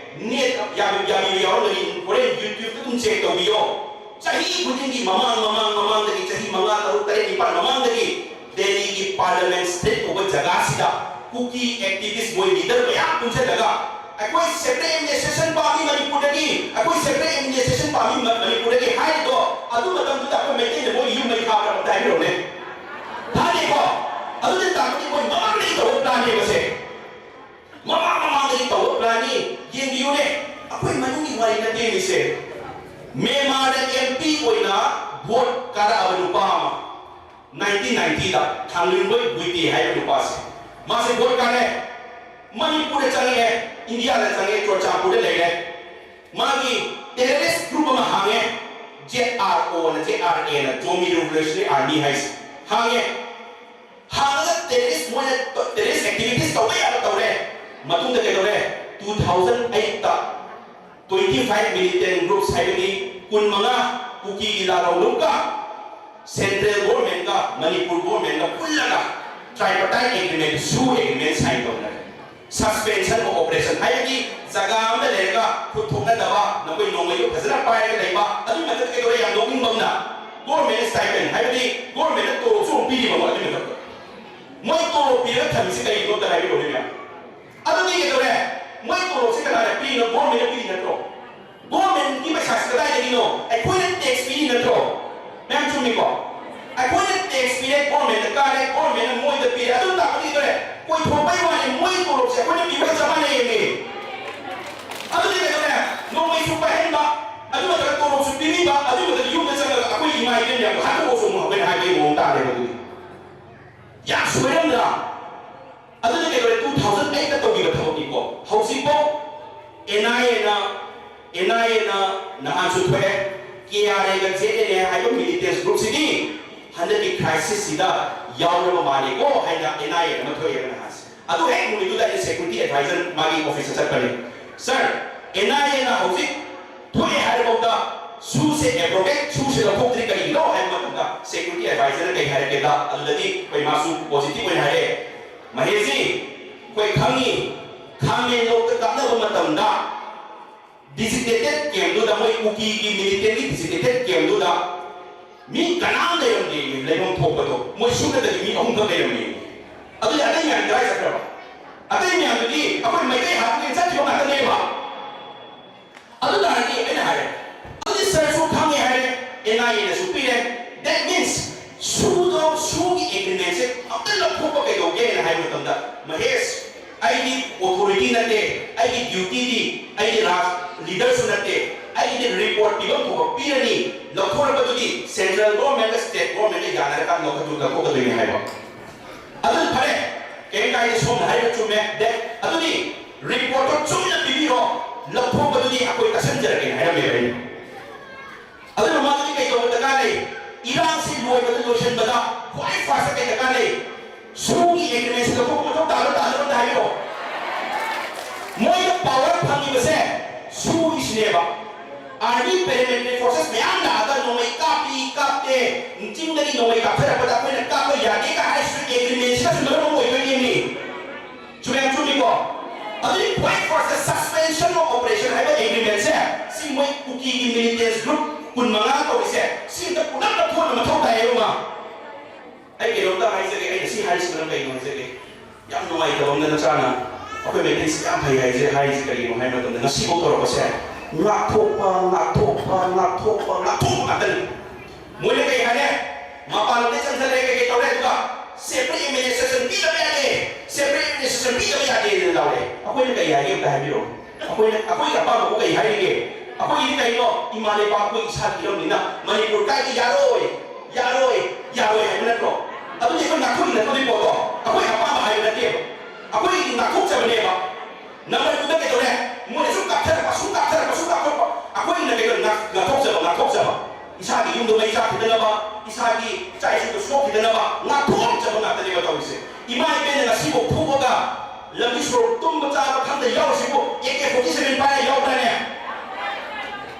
ꯅꯦꯠ ꯌꯥꯕꯤ-, ꯌꯥꯕꯤꯕ ꯌꯥꯎꯔꯝꯒꯅꯤ, ꯍꯣꯔꯦꯟ ꯌꯨꯇ꯭ꯌꯨꯕꯇ ꯑꯗꯨꯝ ꯆꯦꯛ ꯇꯧꯕꯤꯌꯣ꯫ ꯆꯍꯤ ꯈꯨꯗꯤꯡꯒꯤ ꯃꯃꯥꯡ, ꯃꯃꯥꯡ, ꯃꯃꯥꯡꯗꯒꯤ ꯆꯍꯤ ꯃꯉꯥ, ꯇꯔꯨꯛ, ꯇꯔꯦꯠ, ꯅꯤꯄꯥꯜ ꯃꯃꯥꯡꯗꯒꯤ ꯗꯦꯜꯂꯤꯒꯤ ꯄꯥꯔꯂꯤꯌꯥꯃꯦꯟ ꯁ꯭ꯇ꯭ꯔꯤꯠ ꯀꯧꯕ ꯖꯒꯥꯁꯤꯗ ꯀꯨꯀꯤ ꯑꯦꯛꯇꯤꯚꯤꯁ ꯃꯣꯏ ꯂꯤꯗꯔ ꯃꯌꯥꯝ ꯄꯨꯟꯁꯤꯜꯂꯒ ꯑꯩꯈꯣꯏ separate administration ꯄꯥꯝꯃꯤ ꯃꯅꯤꯄꯨꯔꯗꯒꯤ, ꯑꯩꯈꯣꯏ separate administration ꯄꯥꯝꯃꯤ ꯃ- ꯃꯅꯤꯄꯨꯔꯗꯒꯤ ꯍꯥꯏꯔꯤꯗꯣ, ꯑꯗꯨ ꯃꯇꯝꯗꯨꯗ ꯑꯩꯈꯣꯏ ꯃꯩꯇꯩꯅ ꯃꯣꯏꯒꯤ ꯌꯨꯝ ꯃꯩ ꯊꯥꯕ꯭ꯔꯥ ꯑꯝꯇ ꯍꯥꯏꯕꯤꯔꯛꯎꯅꯦ꯫ ꯊꯥꯗꯦꯀꯣ? ꯑꯗꯨꯗꯤ ꯇꯥꯛꯄꯗꯤ ꯃꯣꯏ ꯃꯃꯥꯡꯗꯒꯤ ꯇꯧꯕ planꯅꯦꯕꯁꯦ꯫ ꯃꯃꯥꯡ ꯃꯃꯥꯡꯗꯒꯤ ꯇꯧꯕ planꯅꯤ꯫ ꯌꯦꯡꯕꯤꯌꯨꯅꯦ, ꯑꯩꯈꯣꯏ ꯃꯅꯨꯡꯒꯤ ꯋꯥꯔꯤ ꯅꯠꯇꯦ ꯃꯤꯁꯦ꯫ ꯃꯦꯟꯃꯥꯔꯗ M P ꯑꯣꯏꯅ vote ꯀꯥꯔꯛꯑꯕ ꯅꯨꯄꯥ ꯑꯃ, nineteen ninetyꯗ ꯊꯥꯡꯂꯤꯡꯕꯣꯏ ꯒꯨꯏꯇꯦ ꯍꯥꯏꯕ ꯅꯨꯄꯥꯁꯦ, ꯃꯥꯁꯦ vote ꯀꯥꯔꯦ, ꯃꯅꯤꯄꯨꯔꯗ ꯆꯪꯉꯛꯑꯦ, ꯏꯟꯗꯤꯌꯥꯗ ꯆꯪꯉꯛꯑꯦ, ꯆꯨꯔꯆꯥꯟꯄꯨꯔꯗ ꯂꯩꯔꯦ꯫ ꯃꯥꯒꯤ terrorist group ꯑꯃ ꯍꯥꯡꯉꯦ, Z R O ꯅ, Z R A ꯅ, Zomi Revolutionary Army ꯍꯥꯏꯁꯦ ꯍꯥꯡꯉꯦ꯫ ꯍꯥꯡꯉꯒ terrorist, ꯃꯣꯏꯅ terrorist activities ꯇꯧꯕ ꯌꯥꯕ ꯇꯧꯔꯦ꯫ ꯃꯇꯨꯡꯗ ꯀꯩꯗꯧꯔꯦ? Two thousand eightꯇ twenty five militant groups, ꯍꯥꯏꯕꯗꯤ ꯀꯨꯟꯃꯉꯥ, ꯀꯨꯀꯤꯒꯤ ꯂꯥꯜꯍꯧꯂꯨꯞꯀ central governmentꯀ ꯃꯅꯤꯄꯨꯔ governmentꯀ ꯄꯨꯜꯂꯒ tripartite agreement, ꯁꯨ agreement sign ꯇꯧꯅꯔꯦ꯫ Suspension of operation, ꯍꯥꯏꯕꯗꯤ ꯖꯒꯥ ꯑꯃꯗ ꯂꯩꯔꯒ ꯈꯨꯠ ꯊꯣꯛꯅꯗꯕ, ꯅꯈꯣꯏ ꯅꯣꯡꯃꯩꯗꯣ ꯐꯖꯅ ꯄꯥꯏꯔꯒ ꯂꯩꯕ꯫ ꯑꯗꯨꯒꯤ ꯃꯊꯛꯇ ꯀꯩꯗꯧꯔꯦ? ꯌꯥꯝ ꯅꯣꯛꯅꯤꯡꯕ ꯑꯃꯅ, government stipend, ꯍꯥꯏꯕꯗꯤ governmentꯅ ꯇꯣꯂꯣꯞꯁꯨ ꯑꯃꯨꯛ ꯄꯤꯔꯤꯕ ꯑꯗꯨꯒꯤ ꯃꯊꯛꯇ꯫ ꯃꯣꯏ ꯇꯣꯂꯣꯞ ꯄꯤꯔꯒ ꯊꯝꯃꯤꯁꯤ ꯀꯩꯒꯤꯅꯣ ꯑꯝꯇ ꯍꯥꯏꯕꯤꯔꯛꯑꯣꯅꯦ ꯃꯌꯥꯝ꯫ ꯑꯗꯨꯗꯤ ꯀꯩꯗꯧꯔꯦ? ꯃꯣꯏ ꯇꯣꯂꯣꯞꯁꯦ ꯀꯅꯥꯅ ꯄꯤꯔꯤꯅꯣ? Governmentꯅ ꯄꯤꯔꯤ ꯅꯠꯇ꯭ꯔꯣ? Governmentꯀꯤ ꯄꯩꯁꯥꯁꯤ ꯀꯗꯥꯏꯗꯒꯤꯅꯣ? ꯑꯩꯈꯣꯏꯅ tax ꯄꯤꯔꯤ ꯅꯠꯇ꯭ꯔꯣ? ꯃꯌꯥꯝ ꯆꯨꯝꯃꯤꯀꯣ? ꯑꯩꯈꯣꯏꯅ tax ꯄꯤꯔꯦ, governmentꯇ ꯀꯥꯔꯦ, governmentꯅ ꯃꯣꯏꯗ ꯄꯤꯔꯦ, ꯑꯗꯨꯝ ꯇꯥꯛꯄꯗꯤ ꯀꯩꯗꯧꯔꯦ? ꯀꯣꯏꯊꯣꯛꯄꯩ ꯋꯥꯅꯤ, ꯃꯣꯏ ꯇꯣꯂꯣꯞꯁꯦ ꯑꯩꯈꯣꯏꯅ ꯄꯤꯕꯒ ꯆꯞ ꯃꯥꯟꯅꯩꯌꯦꯃꯤ꯫ ꯑꯗꯨꯗꯤ ꯀꯩꯗꯧꯔꯦ? ꯅꯣꯡꯃꯩꯁꯨ ꯄꯥꯏꯍꯟꯕ, ꯑꯗꯨ ꯅꯠꯇ꯭ꯔꯒ ꯇꯣꯂꯣꯞꯁꯨ ꯄꯤꯕꯤꯕ, ꯑꯗꯨ ꯅꯠꯇ꯭ꯔꯒ ꯌꯨꯝꯗ ꯆꯪꯉꯒ ꯑꯩꯈꯣꯏ ꯏꯃꯥ ꯏꯕꯦꯟ ꯃꯌꯥꯝꯗꯣ ꯍꯥꯠꯇꯣꯛꯑꯁꯨ ꯑꯃꯨꯛ ꯑꯩꯈꯣꯏꯅ ꯍꯥꯏꯕꯒꯤ ꯃꯑꯣꯡ ꯇꯥꯔꯦꯕ꯫ ꯑꯗꯨꯗꯤ ꯌꯥꯝ ꯁꯣꯏꯔꯝꯗ꯭ꯔꯥ? ꯑꯗꯨꯅ ꯀꯩꯗꯧꯔꯦ? Two thousand eightꯇ ꯇꯧꯈꯤꯕ ꯊꯕꯛꯅꯤꯀꯣ꯫ ꯍꯧꯖꯤꯛꯐꯥꯎ N I Aꯅ, N I Aꯅ ꯅꯍꯥꯟꯁꯨ ꯊꯣꯛꯑꯦ, K R Aꯒ Z N A ꯍꯥꯏꯕ militant groupꯁꯤꯗꯤ ꯍꯟꯗꯛꯀꯤ crisisꯁꯤꯗ ꯌꯥꯎꯔꯕ ꯃꯥꯜꯂꯦꯀꯣ ꯍꯥꯏꯅ N I A ꯑꯃ ꯊꯣꯛꯑꯦꯕ ꯅꯍꯥꯟꯁꯦ꯫ ꯑꯗꯨ ꯍꯦꯛ ꯅꯨꯃꯤꯠꯇꯨꯗ ꯑꯩꯅ security adviser ꯃꯥꯒꯤ officeꯇ ꯆꯠꯄꯅꯦ꯫ Sir, N I Aꯅ ꯍꯧꯖꯤꯛ ꯊꯣꯛꯑꯦ ꯍꯥꯏꯔꯐꯥꯎꯗ ꯁꯨꯁꯦ abrogate, ꯁꯨꯁꯦ ꯂꯧꯊꯣꯛꯇ꯭ꯔꯤ ꯀꯔꯤꯒꯤꯅꯣ ꯍꯥꯏꯕ ꯃꯇꯝꯗ security adviserꯅ ꯀꯩ ꯍꯥꯏꯔꯛꯀꯦꯗ? ꯑꯗꯨꯗꯗꯤ ꯑꯩꯈꯣꯏ ꯃꯥꯁꯨ positive ꯑꯣꯏꯅ ꯍꯥꯏꯔꯛꯑꯦ, "ꯃꯍꯦꯁꯖꯤ, ꯑꯩꯈꯣꯏ ꯈꯪꯉꯤ, ꯈꯥꯃꯦꯟ ꯂꯣꯛꯇ ꯀꯥꯞꯅꯕ ꯃꯇꯝꯗ designated campꯗꯨꯗ, ꯃꯣꯏ ꯀꯨꯀꯤꯒꯤ militantꯒꯤ designated campꯗꯨꯗ ꯃꯤ ꯀꯅꯥꯝ ꯂꯩꯔꯝꯗꯦ, ꯂꯩꯐꯝ ꯊꯣꯛꯄꯗꯣ ꯃꯣꯏ ꯁꯨꯞꯅꯇꯒꯤ ꯃꯤ ꯑꯍꯨꯝꯈꯛ ꯂꯩꯔꯝꯃꯦ꯫ ꯑꯗꯨꯗꯤ ꯑꯇꯩ ꯃꯌꯥꯝ ꯀꯗꯥꯏ ꯆꯠꯈ꯭ꯔꯕ?" ꯑꯇꯩ ꯃꯌꯥꯝꯗꯨꯗꯤ ꯑꯩꯈꯣꯏ ꯃꯩꯇꯩ ꯍꯥꯠꯄꯒꯤ ꯆꯠꯈꯤꯕ ꯉꯥꯛꯇꯅꯦꯕ꯫ ꯑꯗꯨ ꯇꯥꯔꯗꯤ ꯑꯩꯅ ꯍꯥꯏꯔꯦ, ꯑꯗꯨꯗꯤ ꯁꯔꯁꯨ ꯈꯪꯉꯦ ꯍꯥꯏꯔꯦ, ꯑꯦꯟ ꯑꯥꯏ ꯑꯦꯅꯁꯨ ꯄꯤꯔꯦ꯫ That means ꯁꯨꯗꯣ, ꯁꯨꯒꯤ ꯑꯦꯒ꯭ꯔꯤꯃꯦꯟꯁꯦ ꯑꯝꯇ ꯂꯧꯊꯣꯛꯄ ꯀꯩꯗꯧꯒꯦꯅ ꯍꯥꯏꯕ ꯃꯇꯝꯗ, ꯃꯍꯦꯁ, ꯑꯩꯗꯤ ꯑꯣꯊꯣꯔꯤꯇꯤ ꯅꯠꯇꯦ, ꯑꯩꯒꯤ ꯗ꯭ꯌꯨꯇꯤꯗꯤ, ꯑꯩꯗꯤ ꯔꯥꯖ ꯂꯤꯗꯔꯁꯨ ꯅꯠꯇꯦ, ꯑꯩꯒꯤꯗꯤ ꯔꯤꯄꯣꯔꯠ ꯄꯤꯐꯝ ꯊꯣꯛꯄ ꯄꯤꯔꯅꯤ, ꯂꯧꯊꯣꯔꯛꯄꯗꯨꯗꯤ ꯁꯦꯟꯇ꯭ꯔꯦꯜ ꯒꯣꯔꯃꯦꯟꯒ ꯁ꯭ꯇꯦꯠ ꯒꯣꯔꯃꯦꯟꯒ ꯌꯥꯅꯔꯀꯥꯟꯗ ꯂꯧꯈꯠꯇꯨ-, ꯂꯧꯊꯣꯛꯀꯗꯣꯏꯅꯤ ꯍꯥꯏꯕ꯫ ꯑꯗꯨ ꯐꯔꯦ, ꯀꯩꯝ ꯀꯥꯏꯗꯦ, ꯁꯣꯝꯅ ꯍꯥꯏꯔꯤꯕ ꯆꯨꯝꯃꯦ꯫ ꯗꯦ, ꯑꯗꯨꯗꯤ ꯔꯤꯄꯣꯔꯠꯇꯣ ꯆꯨꯝꯅ ꯄꯤꯕꯤꯔꯣ, ꯂꯧꯊꯣꯛꯄꯗꯨꯗꯤ ꯑꯩꯈꯣꯏ ꯇꯥꯁꯟꯖꯔꯒꯦꯅ ꯍꯥꯏꯔꯝꯃꯦꯕ ꯑꯩꯅ꯫ ꯑꯗꯨ ꯃꯃꯥꯡꯗꯗꯤ ꯀꯩ ꯇꯧꯕ ꯗꯔꯀꯥꯔ ꯂꯩ? ꯏꯔꯥꯡꯁꯤ ꯂꯣꯏꯕꯗ, ꯂꯣꯏꯁꯤꯟꯕꯗ ꯈ꯭ꯋꯥꯏ ꯐꯥꯔꯁꯇ ꯀꯩ ꯗꯔꯀꯥꯔ ꯂꯩ? ꯁꯨꯒꯤ ꯑꯦꯒ꯭ꯔꯤꯃꯦꯟꯁꯤ ꯂꯧꯊꯣꯛꯄ ꯃꯊꯧ ꯇꯥꯕ꯭ꯔꯥ ꯇꯥꯗꯕ꯭ꯔꯥ ꯑꯝꯇ ꯍꯥꯏꯕꯤꯔꯛꯑꯣ꯫ ꯃꯣꯏꯅ ꯄꯥꯋꯔ ꯐꯪꯉꯤꯕꯁꯦ ꯁꯨꯒꯤꯁꯤꯅꯦꯕ꯫ ꯑꯥꯔꯃꯤ ꯄꯦꯔꯥꯃꯤꯂꯤꯇꯔꯤ ꯐꯣꯔꯁꯦꯁ ꯃꯌꯥꯝ ꯂꯥꯛꯑꯒ ꯅꯣꯡꯃꯩ ꯀꯥꯞꯄꯤ, ꯀꯥꯞꯇꯦ, ꯆꯤꯡꯗꯒꯤ ꯅꯣꯡꯃꯩ ꯀꯥꯞꯊꯔꯛꯄꯗ ꯑꯩꯈꯣꯏꯅ ꯀꯥꯞꯄ ꯌꯥꯗꯦ ꯀꯥꯏ ꯍꯥꯏꯁꯤꯁꯨ ꯑꯦꯒ꯭ꯔꯤꯃꯦꯟꯁꯤꯅꯁꯨ ꯃꯔꯝ ꯑꯃ ꯑꯣꯏꯗꯣꯏꯅꯦꯃꯤ꯫ ꯆꯨꯝꯃꯦ, ꯆꯨꯝꯃꯤꯀꯣ? ꯑꯗꯨꯗꯤ ꯈ꯭ꯋꯥꯏ ꯐꯥꯔꯁꯇ suspension of operation ꯍꯥꯏꯕ ꯑꯦꯒ꯭ꯔꯤꯃꯦꯟꯁꯦ, ꯁꯤ ꯃꯣꯏ ꯀꯨꯀꯤꯒꯤ ꯃꯤꯂꯤꯇꯦꯟꯁ ꯒ꯭ꯔꯨꯞ ꯀꯨꯟ ꯃꯉꯥ ꯇꯧꯔꯤꯁꯦ, ꯁꯤ ꯑꯝꯇ ꯄꯨꯂꯞ ꯂꯧꯊꯣꯛꯅ ꯃꯊꯧ ꯇꯥꯏꯌꯦꯕ ꯃꯥ꯫ ꯑꯩ ꯀꯩꯅꯣꯝꯇ ꯍꯥꯏꯖꯒꯦ, ꯑꯩꯅ ꯁꯤ ꯍꯥꯏꯔꯤꯁꯤ ꯃꯔꯝ ꯀꯩꯅꯣ ꯍꯥꯏꯖꯒꯦ꯫ ꯌꯥꯝ ꯅꯨꯡꯉꯥꯏꯇꯕ ꯑꯃꯅ ꯅꯆꯥꯅ ꯑꯩꯈꯣꯏ ꯃꯩꯇꯩꯁꯤ ꯌꯥꯝ ꯐꯩ ꯍꯥꯏꯁꯦ, ꯍꯥꯏꯔꯤꯁꯤ ꯀꯔꯤꯒꯤꯅꯣ ꯍꯥꯏꯕ ꯃꯇꯝꯗ, ꯉꯁꯤꯐꯥꯎ ꯇꯧꯔꯛꯄꯁꯦ ꯉꯥꯛꯊꯣꯛꯄ, ꯉꯥꯛꯊꯣꯛꯄ, ꯉꯥꯛꯊꯣꯛꯄ, ꯉꯥꯛꯊꯣꯛꯄ ꯉꯥꯛꯇꯅꯤ꯫ ꯃꯣꯏꯅ ꯀꯩ ꯍꯥꯏꯔꯦ? ꯃꯄꯥꯟꯂꯣꯝꯗ ꯆꯪꯁꯜꯂꯦ, ꯀꯩ ꯀꯩ ꯇꯧꯔꯦ, ꯑꯗꯨꯒ separate administration ꯄꯤꯗꯕ ꯌꯥꯗꯦ, separate administration ꯄꯤꯗꯕ ꯌꯥꯗꯦꯅ ꯂꯥꯎꯔꯦ꯫ ꯑꯩꯈꯣꯏꯅ ꯀꯩ ꯍꯥꯏꯒꯦ ꯑꯝꯇ ꯍꯥꯏꯕꯤꯔꯛꯑꯣ꯫ ꯑꯩꯈꯣꯏꯅ, ꯑꯩꯈꯣꯏꯒꯤ ꯑꯄꯥꯝꯕꯕꯨ ꯀꯩ ꯍꯥꯏꯔꯤꯒꯦ? ꯑꯩꯈꯣꯏꯒꯤꯗꯤ ꯀꯩꯅꯣ, ꯏꯃꯥ ꯂꯩꯕꯥꯛ ꯑꯩꯈꯣꯏ ꯏꯁꯥꯒꯤ ꯏꯔꯝꯅꯤꯅ ꯃꯅꯤꯄꯨꯔ ꯀꯥꯏꯗꯤ ꯌꯥꯔꯣꯏ, ꯌꯥꯔꯣꯏ, ꯌꯥꯔꯣꯏ ꯍꯥꯏꯕ ꯅꯠꯇ꯭ꯔꯣ? ꯑꯗꯨꯗꯤ ꯑꯩꯈꯣꯏ ꯉꯥꯛꯊꯣꯛꯏ ꯅꯠꯇ꯭ꯔꯣ ꯑꯗꯨꯒꯤ ꯄꯣꯠꯇꯣ? ꯑꯩꯈꯣꯏ ꯑꯄꯥꯝꯕ ꯍꯥꯏꯕ ꯅꯠꯇꯦꯕ, ꯑꯩꯈꯣꯏꯒꯤꯗꯤ ꯉꯥꯛꯊꯣꯛꯆꯕꯅꯦꯕ꯫ ꯅꯝꯕꯔ ꯇꯨꯗ ꯀꯩꯗꯧꯔꯦ? ꯃꯣꯏꯅ ꯁꯨꯝ ꯀꯥꯞꯊꯔꯛꯄ, ꯁꯨꯝ ꯀꯥꯞꯊꯔꯛꯄ, ꯁꯨꯝ ꯀꯥꯞꯊꯔꯛꯄ꯫ ꯑꯩꯈꯣꯏꯅ ꯀꯩꯗꯧꯔꯦ? ꯉꯥꯛ-, ꯉꯥꯛꯊꯣꯛꯆꯕ, ꯉꯥꯛꯊꯣꯛꯆꯕ꯫ ꯏꯁꯥꯒꯤ ꯌꯨꯝꯗꯣ ꯃꯩ ꯆꯥꯛꯈꯤꯗꯅꯕ, ꯏꯁꯥꯒꯤ ꯏꯆꯥ ꯏꯁꯨꯗꯣ ꯁꯣꯛꯈꯤꯗꯅꯕ ꯉꯥꯛꯊꯣꯛꯆꯕ ꯉꯥꯛꯇꯅꯦꯕ ꯇꯧꯔꯤꯁꯦ꯫ ꯏꯃꯥ ꯏꯕꯦꯟꯅ ꯉꯁꯤꯐꯥꯎ ꯐꯨꯕꯒ ꯂꯝꯕꯤ ꯁꯣꯔꯣꯛ ꯇꯨꯝꯕ ꯆꯥꯕ ꯈꯪꯗ ꯌꯥꯎꯔꯤꯁꯤꯕꯨ ꯑꯦ ꯀꯦ ꯐꯣꯔꯇꯤ ꯁꯚꯦꯟ ꯄꯥꯏꯔ ꯌꯥꯎꯗ꯭ꯔꯅꯦ?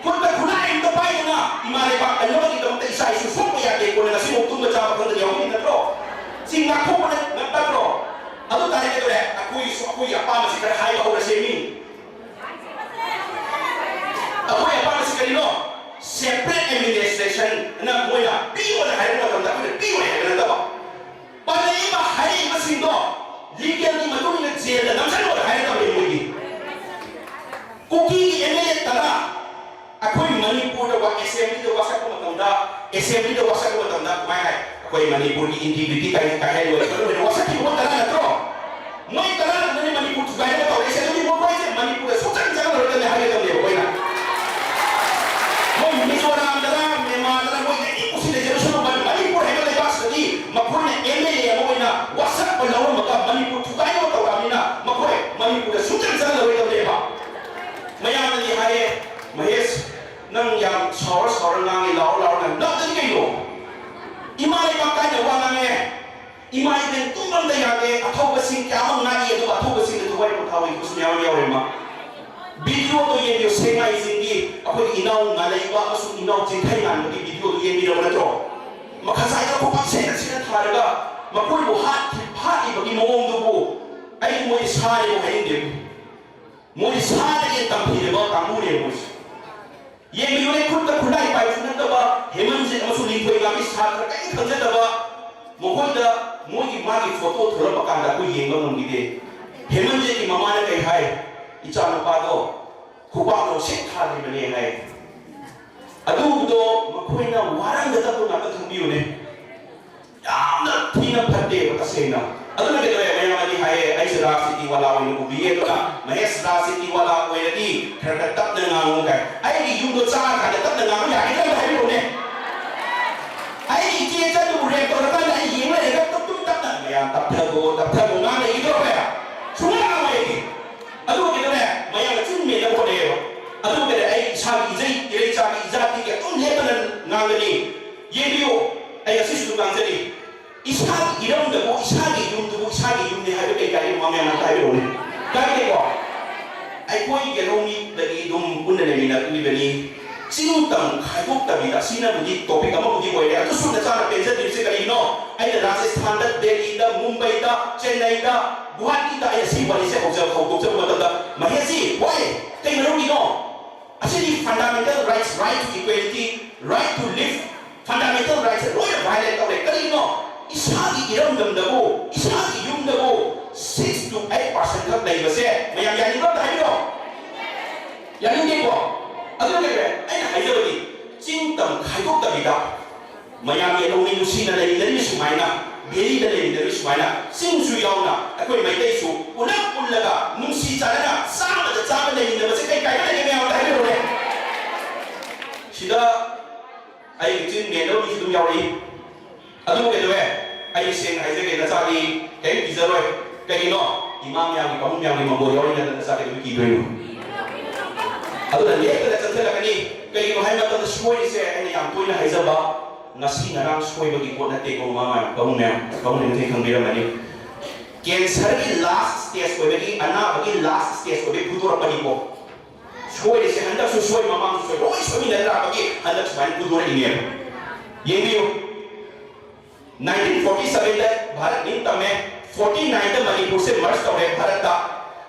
ꯈꯨꯠꯇ ꯈꯨꯠꯂꯥꯏ ꯑꯝꯇ ꯄꯥꯏꯗꯅ ꯏꯃꯥ ꯂꯩꯕꯥꯛ ꯀꯟꯅꯕꯒꯤꯗꯃꯛꯇ ꯏꯆꯥ ꯏꯁꯨ ꯁꯣꯛꯄ ꯌꯥꯗꯦ ꯀꯣꯟꯅ ꯉꯁꯤꯐꯥꯎ ꯇꯨꯝꯕ ꯆꯥꯕ ꯈꯪꯗ ꯌꯥꯎꯔꯤ ꯅꯠꯇ꯭ꯔꯣ? ꯁꯤ ꯉꯥꯛꯊꯣꯛꯄ ꯅꯠꯇ꯭ꯔꯣ? ꯑꯗꯨ ꯇꯥꯔꯦ ꯀꯩꯗꯧꯔꯦ? ꯑꯩꯈꯣꯏꯒꯤꯁꯨ ꯑꯩꯈꯣꯏꯒꯤ ꯑꯄꯥꯝꯕꯁꯤ ꯈꯔ ꯍꯥꯏꯕ ꯍꯧꯔꯁꯦ ꯃꯤ꯫ ꯑꯩꯈꯣꯏ ꯑꯄꯥꯝꯕꯁꯤ ꯀꯔꯤꯅꯣ? Separate administration ꯅ ꯃꯣꯏꯅ ꯄꯤꯌꯣꯅ ꯍꯥꯏꯔꯛꯄ ꯃꯇꯝꯗ ꯑꯩꯈꯣꯏꯅ ꯄꯤꯔꯣꯏ ꯍꯥꯏꯕ ꯅꯠꯇꯕ, ꯄꯥꯜꯂꯛꯏꯕ ꯍꯥꯏꯔꯛꯏꯕꯁꯤꯡꯗꯣ legal ꯒꯤ ꯃꯇꯨꯡ ꯏꯟꯅ ꯖꯦꯜ ꯅꯝꯁꯤꯜꯂꯣꯅ ꯍꯥꯏꯔꯛꯇꯕꯅꯦ ꯃꯣꯏꯗꯤ꯫ ꯀꯨꯀꯤꯒꯤ ꯑꯦꯝ ꯑꯦꯜ ꯑꯦ ꯇꯔꯥ ꯑꯩꯈꯣꯏ ꯃꯅꯤꯄꯨꯔꯗ ꯋꯥ-, ꯑꯦꯁꯦꯝꯕ꯭ꯂꯤꯗ ꯋꯥꯁꯛꯄ ꯃꯇꯝꯗ, ꯑꯦꯁꯦꯝꯕ꯭ꯂꯤꯗ ꯋꯥꯁꯛꯄ ꯃꯇꯝꯗ ꯀꯃꯥꯏ ꯍꯥꯏ? ꯑꯩꯈꯣꯏ ꯃꯅꯤꯄꯨꯔꯒꯤ ꯏꯟꯇꯤꯒ꯭ꯔꯤꯇꯤ ꯀꯥꯏ-, ꯀꯥꯏꯍꯜꯂꯣꯏ ꯈꯣꯠꯂꯣꯏꯅ ꯋꯥꯁꯛꯈꯤꯕ ꯃꯣꯏ ꯇꯔꯥ ꯅꯠꯇ꯭ꯔꯣ? ꯃꯣꯏ ꯇꯔꯥꯗꯨꯅꯅꯦ ꯃꯅꯤꯄꯨꯔ ꯊꯨꯒꯥꯏꯅꯕ ꯇꯧꯔꯛꯏꯁꯦ꯫ ꯑꯗꯨꯗꯤ ꯃꯈꯣꯏꯁꯦ ꯃꯅꯤꯄꯨꯔꯗ ꯁꯨꯡꯆꯪ ꯆꯪꯉꯔꯣꯏꯗꯕꯅꯦ ꯍꯥꯏꯒꯗꯕꯅꯦꯕ ꯑꯩꯈꯣꯏꯅ꯫ ꯃꯣꯏ ꯃꯤꯖꯣꯔꯥꯝꯗꯔ, ꯃ꯭ꯌꯥꯟꯃꯥꯔꯗꯔ, ꯃꯣꯏ ꯑꯦꯅꯤ ꯄꯨꯁꯤ ꯂꯩꯖꯔꯁꯅꯨ, ꯃꯅꯤꯄꯨꯔ ꯍꯥꯏꯕ ꯂꯩꯕꯥꯛꯁꯤꯗꯒꯤ ꯃꯈꯣꯏꯅ ꯑꯦꯝ ꯑꯦꯜ ꯑꯦ ꯑꯃ ꯑꯣꯏꯅ ꯋꯥꯁꯛꯄ ꯂꯧꯔꯝꯃꯒ ꯃꯅꯤꯄꯨꯔ ꯊꯨꯒꯥꯏꯅꯕ ꯇꯧꯔꯛꯑꯕꯅꯤꯅ ꯃꯈꯣꯏ ꯃꯅꯤꯄꯨꯔꯗ ꯁꯨꯡꯆꯪ ꯆꯪꯉꯔꯣꯏꯗꯕꯅꯦꯕ꯫ ꯃꯌꯥꯝꯅꯗꯤ ꯍꯥꯏꯌꯦ, "ꯃꯍꯦꯁ, ꯅꯪ ꯌꯥꯝ ꯁꯥꯎꯔ ꯁꯥꯎꯔ ꯉꯥꯡꯉꯤ, ꯂꯥꯎꯔ ꯂꯥꯎꯔ ꯉꯥꯡꯉꯤ꯫" ꯂꯥꯎꯗꯗꯤ ꯀꯩꯅꯣ? ꯏꯃꯥ ꯂꯩꯕꯥꯛ ꯀꯥꯏꯅ ꯋꯥ ꯉꯥꯡꯉꯦ꯫ ꯏꯃꯥ ꯏꯕꯦꯟ ꯇꯨꯝꯕ ꯑꯝꯇ ꯌꯥꯗꯦ꯫ ꯑꯊꯧꯕꯁꯤꯡ ꯀꯌꯥ ꯑꯃ ꯉꯥꯡꯉꯤ, ꯑꯗꯨꯒ ꯑꯊꯧꯕꯁꯤꯡꯗ ꯊꯋꯥꯏ ꯄꯣꯊꯥꯕꯒꯤ ꯏꯊꯧꯁꯨ ꯃꯌꯥꯝ ꯑꯃ ꯌꯥꯎꯔꯦ, ꯏꯃꯥ꯫ ꯚꯤꯗꯤꯑꯣꯗꯣ ꯌꯦꯡꯕꯤꯌꯨ, ꯁꯦꯛꯃꯥꯏꯁꯤꯡꯒꯤ ꯑꯩꯈꯣꯏꯒꯤ ꯏꯅꯥꯎ ꯉꯥꯂꯩꯕ ꯑꯃꯁꯨꯡ ꯏꯅꯥꯎ ꯆꯤꯡꯈꯩ ꯉꯥꯟꯕꯒꯤ ꯚꯤꯗꯤꯑꯣꯗꯨ ꯌꯦꯡꯕꯤꯔꯕ ꯅꯠꯇ꯭ꯔꯣ? ꯃꯈꯥ ꯁꯥꯏꯗ ꯈꯨꯄꯥꯛ ꯁꯦꯡꯅ ꯁꯦꯡꯅ ꯊꯥꯔꯒ ꯃꯈꯣꯏꯕꯨ ꯍꯥꯠꯈꯤ-, ꯍꯥꯠꯂꯤꯕꯒꯤ ꯃꯑꯣꯡꯗꯨꯕꯨ ꯑꯩ ꯃꯣꯏ ꯁꯥꯔꯦꯕꯨ ꯍꯥꯏꯅꯤꯡꯗꯦ꯫ ꯃꯣꯏ ꯁꯥꯔꯒꯦ ꯇꯝꯊꯤꯔꯕ ꯀꯥꯡꯕꯨꯅꯦꯕ ꯃꯣꯏꯁꯦ꯫ ꯌꯦꯡꯕꯤꯌꯨꯅꯦ, ꯈꯨꯠꯇ ꯈꯨꯠꯂꯥꯏ ꯄꯥꯏꯕꯁꯨ ꯅꯠꯇꯕ, ꯍꯦꯃꯟꯖꯤꯠ ꯑꯃꯁꯨꯡ ꯂꯤꯟꯊꯣꯏ ꯉꯥꯕꯤ ꯁꯥꯇ꯭ꯔ ꯀꯔꯤꯝ ꯈꯪꯖꯗꯕ, ꯃꯈꯣꯏꯗ ꯃꯣꯏꯒꯤ ꯃꯥꯒꯤ ꯐꯣꯇꯣ ꯊꯣꯛꯂꯛꯄ ꯀꯥꯟꯗ ꯑꯩꯈꯣꯏ ꯌꯦꯡꯕ ꯉꯝꯈꯤꯗꯦ꯫ ꯍꯦꯃꯟꯖꯤꯠꯀꯤ ꯃꯃꯥꯅ ꯀꯩ ꯍꯥꯏ? "ꯏꯆꯥꯅꯨꯄꯥꯗꯣ ꯈꯨꯕꯥꯛꯅ ꯁꯦꯛ ꯊꯥꯈꯤꯕꯅꯦ" ꯍꯥꯏ꯫ ꯑꯗꯨꯗꯣ ꯃꯈꯣꯏꯅ ꯋꯥꯔꯝꯒꯗꯕ ꯉꯥꯛꯇ ꯈꯪꯕꯤꯌꯨꯅꯦ꯫ ꯌꯥꯝꯅ ꯊꯤꯅ ꯐꯠꯇꯦꯕ ꯇꯁꯦꯡꯅ꯫ ꯑꯗꯨꯅ ꯀꯩꯗꯧꯔꯦ? ꯃꯌꯥꯝ ꯑꯗꯤ ꯍꯥꯏꯌꯦ, "ꯑꯩꯁꯦ ꯔꯥꯖꯅꯤꯇꯤ ꯋꯥꯂꯥ ꯑꯣꯏꯅ ꯎꯕꯤꯌꯦ, ꯑꯗꯨꯅ ꯃꯍꯦꯁ ꯔꯥꯖꯅꯤꯇꯤ ꯋꯥꯂꯥ ꯑꯣꯏꯔꯗꯤ ꯈꯔ ꯈꯔ ꯇꯞꯅ ꯉꯥꯡꯉꯨ" ꯀꯥꯏ꯫ ꯑꯩꯒꯤ ꯌꯨꯝꯗꯣ ꯆꯥꯔꯀꯥꯟꯗ ꯇꯞꯅ ꯉꯥꯡꯕ ꯌꯥꯒꯗ꯭ꯔꯥ ꯑꯝꯇ ꯍꯥꯏꯕꯤꯔꯛꯎꯅꯦ? ꯑꯩꯒꯤ ꯏꯆꯦ ꯏꯆꯟꯗꯨꯕꯨ ꯔꯦꯞ ꯇꯧꯔꯀꯥꯟꯗ ꯑꯩ ꯌꯦꯡ ꯂꯩꯔꯒ ꯇꯨꯝ ꯇꯨꯝ ꯇꯞꯅ, "ꯃꯌꯥꯝ ꯇꯞꯊꯒꯣ, ꯇꯞꯊꯒꯣ" ꯉꯥꯡ ꯂꯩꯈꯤꯗ꯭ꯔꯣ ꯑꯩꯈꯣꯏ? ꯁꯨꯡꯉꯥꯡ ꯉꯥꯡꯉꯣꯏ ꯑꯩꯗꯤ꯫ ꯑꯗꯨꯒ ꯀꯩꯗꯧꯔꯦ? ꯃꯌꯥꯝꯅ ꯆꯤꯟ ꯃꯦꯠꯅꯕ ꯍꯣꯠꯅꯩꯌꯦꯕ꯫ ꯑꯗꯨꯒ ꯀꯩꯗꯧꯔꯦ? ꯑꯩ ꯏꯁꯥꯒꯤ ꯏꯖꯩ, ꯏꯔꯩꯆꯥꯒꯤ, ꯏꯖꯥꯇꯤꯒꯤ ꯑꯗꯨꯝ ꯂꯦꯞꯇꯅ ꯉꯥꯡꯒꯅꯤ꯫ ꯌꯦꯡꯕꯤꯌꯨ, ꯑꯩ ꯉꯁꯤꯁꯨ ꯑꯗꯨꯝ ꯉꯥꯡꯖꯔꯤ꯫ ꯏꯁꯥꯒꯤ ꯏꯔꯝꯗꯕꯨ, ꯏꯁꯥꯒꯤ ꯌꯨꯝꯗꯨꯕꯨ ꯏꯁꯥꯒꯤ ꯌꯨꯝꯅꯤ ꯍꯥꯏꯕ ꯀꯩ ꯀꯥꯏꯒꯦ? ꯃꯃꯥ ꯃꯌꯥꯝ ꯑꯝꯇ ꯍꯥꯏꯕꯤꯔꯛꯎꯅꯦ꯫ ꯀꯥꯏꯗꯦꯀꯣ? ꯑꯩꯈꯣꯏ ꯌꯦꯜꯍꯧꯃꯤꯗꯒꯤ ꯑꯗꯨꯝ ꯄꯨꯟꯅ ꯂꯩꯃꯤꯟꯅꯔꯛꯂꯤꯕꯅꯤ꯫ ꯆꯤꯡ ꯇꯝ ꯈꯥꯏꯗꯣꯛꯇꯕꯤꯗ, ꯑꯁꯤꯅꯕꯨꯗꯤ topic ꯑꯃꯕꯨꯗꯤ ꯑꯣꯏꯔꯦ꯫ ꯑꯗꯨꯁꯨ ꯅꯆꯥꯅ ꯄꯦꯟꯖꯗ꯭ꯔꯤꯕꯁꯦ ꯀꯔꯤꯒꯤꯅꯣ? ꯑꯩꯅ ꯔꯥꯖꯁꯊꯥꯟꯗ, ꯗꯦꯜꯂꯤꯗ, ꯃꯨꯝꯕꯩꯗ, ꯆꯦꯟꯅꯩꯗ, ꯒꯨꯋꯥꯍꯥꯇꯤꯗ ꯑꯩꯅ ꯁꯤ ꯋꯥꯔꯤꯁꯦ ꯍꯧꯖ-, ꯍꯧꯗꯣꯛꯆꯕ ꯃꯇꯝꯗ, "ꯃꯍꯦꯁꯖꯤ, why? ꯀꯩ ꯃꯔꯝꯒꯤꯅꯣ?" ꯑꯁꯤꯗꯤ fundamental rights, right to equality, right to live, fundamental rights ꯂꯣꯏꯅ violate ꯇꯧꯔꯦ꯫ ꯀꯔꯤꯒꯤꯅꯣ? ꯏꯁꯥꯒꯤ ꯏꯔꯝꯗꯝꯗꯕꯨ, ꯏꯁꯥꯒꯤ ꯌꯨꯝꯗꯕꯨ Six to eight percent ꯈꯛ ꯂꯩꯕꯁꯦ ꯃꯌꯥꯝ ꯌꯥꯅꯤꯡꯕ꯭ꯔꯥ? ꯑꯝꯇ ꯍꯥꯏꯕꯤꯔꯣ꯫ ꯌꯥꯅꯤꯡꯗꯦꯀꯣ? ꯑꯗꯨꯅ ꯀꯩꯗꯧꯔꯦ? ꯑꯩꯅ ꯍꯥꯏꯖꯕꯗꯤ, ꯆꯤꯡ ꯇꯝ ꯈꯥꯏꯗꯣꯛꯇꯕꯤꯗ ꯃꯌꯥꯝꯒꯤ ꯅꯣꯡꯃꯩ ꯅꯨꯡꯁꯤꯅ ꯂꯩꯃꯤꯟꯅꯔꯤ ꯁꯨꯃꯥꯏꯅ, ꯚꯦꯂꯤꯗ ꯂꯩꯃꯤꯟꯅꯔꯤ ꯁꯨꯃꯥꯏꯅ, ꯆꯤꯡꯁꯨ ꯌꯥꯎꯅ ꯑꯩꯈꯣꯏ ꯃꯩꯇꯩꯁꯨ ꯄꯨꯂꯞ ꯄꯨꯜꯂꯒ ꯅꯨꯡꯁꯤ ꯆꯥꯟꯅꯅ ꯆꯥꯕꯗ ꯆꯥꯕ ꯂꯩꯃꯤꯟꯅꯕꯁꯦ ꯀꯩ ꯀꯥꯏꯕ ꯂꯩꯒꯦ? ꯃꯌꯥꯝ ꯑꯝꯇ ꯍꯥꯏꯕꯤꯔꯛꯎꯅꯦ꯫ ꯁꯤꯗ ꯑꯩꯒꯤ ꯆꯤꯟ ꯃꯦꯟꯅꯕ ꯃꯤꯁꯨ ꯑꯗꯨꯝ ꯌꯥꯎꯔꯛꯏ꯫ ꯑꯗꯨꯕꯨ ꯀꯩꯗꯧꯋꯦ? ꯑꯩ ꯁꯦꯡꯅ ꯍꯥꯏꯖꯒꯦ, ꯅꯆꯥꯗꯤ ꯀꯔꯤꯝ ꯀꯤꯖꯔꯣꯏ꯫ ꯀꯩꯒꯤꯅꯣ? ꯏꯃꯥ ꯃꯌꯥꯝꯒꯤ, ꯄꯥꯕꯨꯡ ꯃꯌꯥꯝꯒꯤ ꯃꯪꯒꯣꯜ ꯌꯥꯎꯔꯤꯉꯩꯗ ꯅꯆꯥ ꯀꯩꯗꯧꯕꯩ ꯀꯤꯗꯣꯏꯅꯣ? ꯑꯗꯨꯅ ꯂꯦꯞꯇꯅ ꯆꯪꯁꯤꯜꯂꯛꯀꯅꯤ꯫ ꯀꯩꯒꯤꯅꯣ ꯍꯥꯏꯕ ꯃꯇꯝꯗ, ꯁꯣꯏꯔꯤꯁꯦ ꯑꯩꯅ ꯌꯥꯝ ꯇꯣꯏꯅ ꯍꯥꯏꯖꯕ, ꯉꯁꯤ ꯉꯔꯥꯡ ꯁꯣꯏꯕꯒꯤ ꯄꯣꯠ ꯅꯠꯇꯦꯀꯣ, ꯃꯃꯥ ꯃꯌꯥꯝ, ꯄꯥꯕꯨꯡ ꯃꯌꯥꯝ, ꯄꯥꯕꯨꯡ ꯃꯌꯥꯝ ꯈꯪꯕꯤꯔꯝꯃꯅꯤ꯫ ꯀꯦꯟꯁꯔꯒꯤ ꯂꯥꯁ ꯁ꯭ꯇꯦꯖ ꯑꯣꯏꯕꯒꯤ, ꯑꯅꯥꯕꯒꯤ ꯂꯥꯁ ꯁ꯭ꯇꯦꯖ ꯑꯣꯏꯕꯒꯤ ꯐꯨꯗꯣꯔꯛꯄꯅꯤꯀꯣ꯫ ꯁꯣꯏꯔꯤꯁꯦ ꯍꯟꯗꯛꯁꯨ ꯁꯣꯏ, ꯃꯃꯥꯡꯁꯨ ꯁꯣꯏ, ꯂꯣꯏ ꯁꯣꯏꯃꯤꯟꯅ ꯂꯥꯛꯄꯒꯤ ꯍꯟꯗꯛ ꯁꯨꯃꯥꯏꯅ ꯄꯨꯊꯣꯔꯛꯏꯅꯦꯕ꯫ ꯌꯦꯡꯕꯤꯌꯨ, nineteen forty seven ꯗ ꯚꯥꯔꯠ ꯅꯤꯡꯇꯝꯃꯦ, forty nine ꯗ ꯃꯅꯤꯄꯨꯔꯁꯦ ꯃꯔꯁ ꯇꯧꯔꯦ ꯚꯥꯔꯠꯇ꯫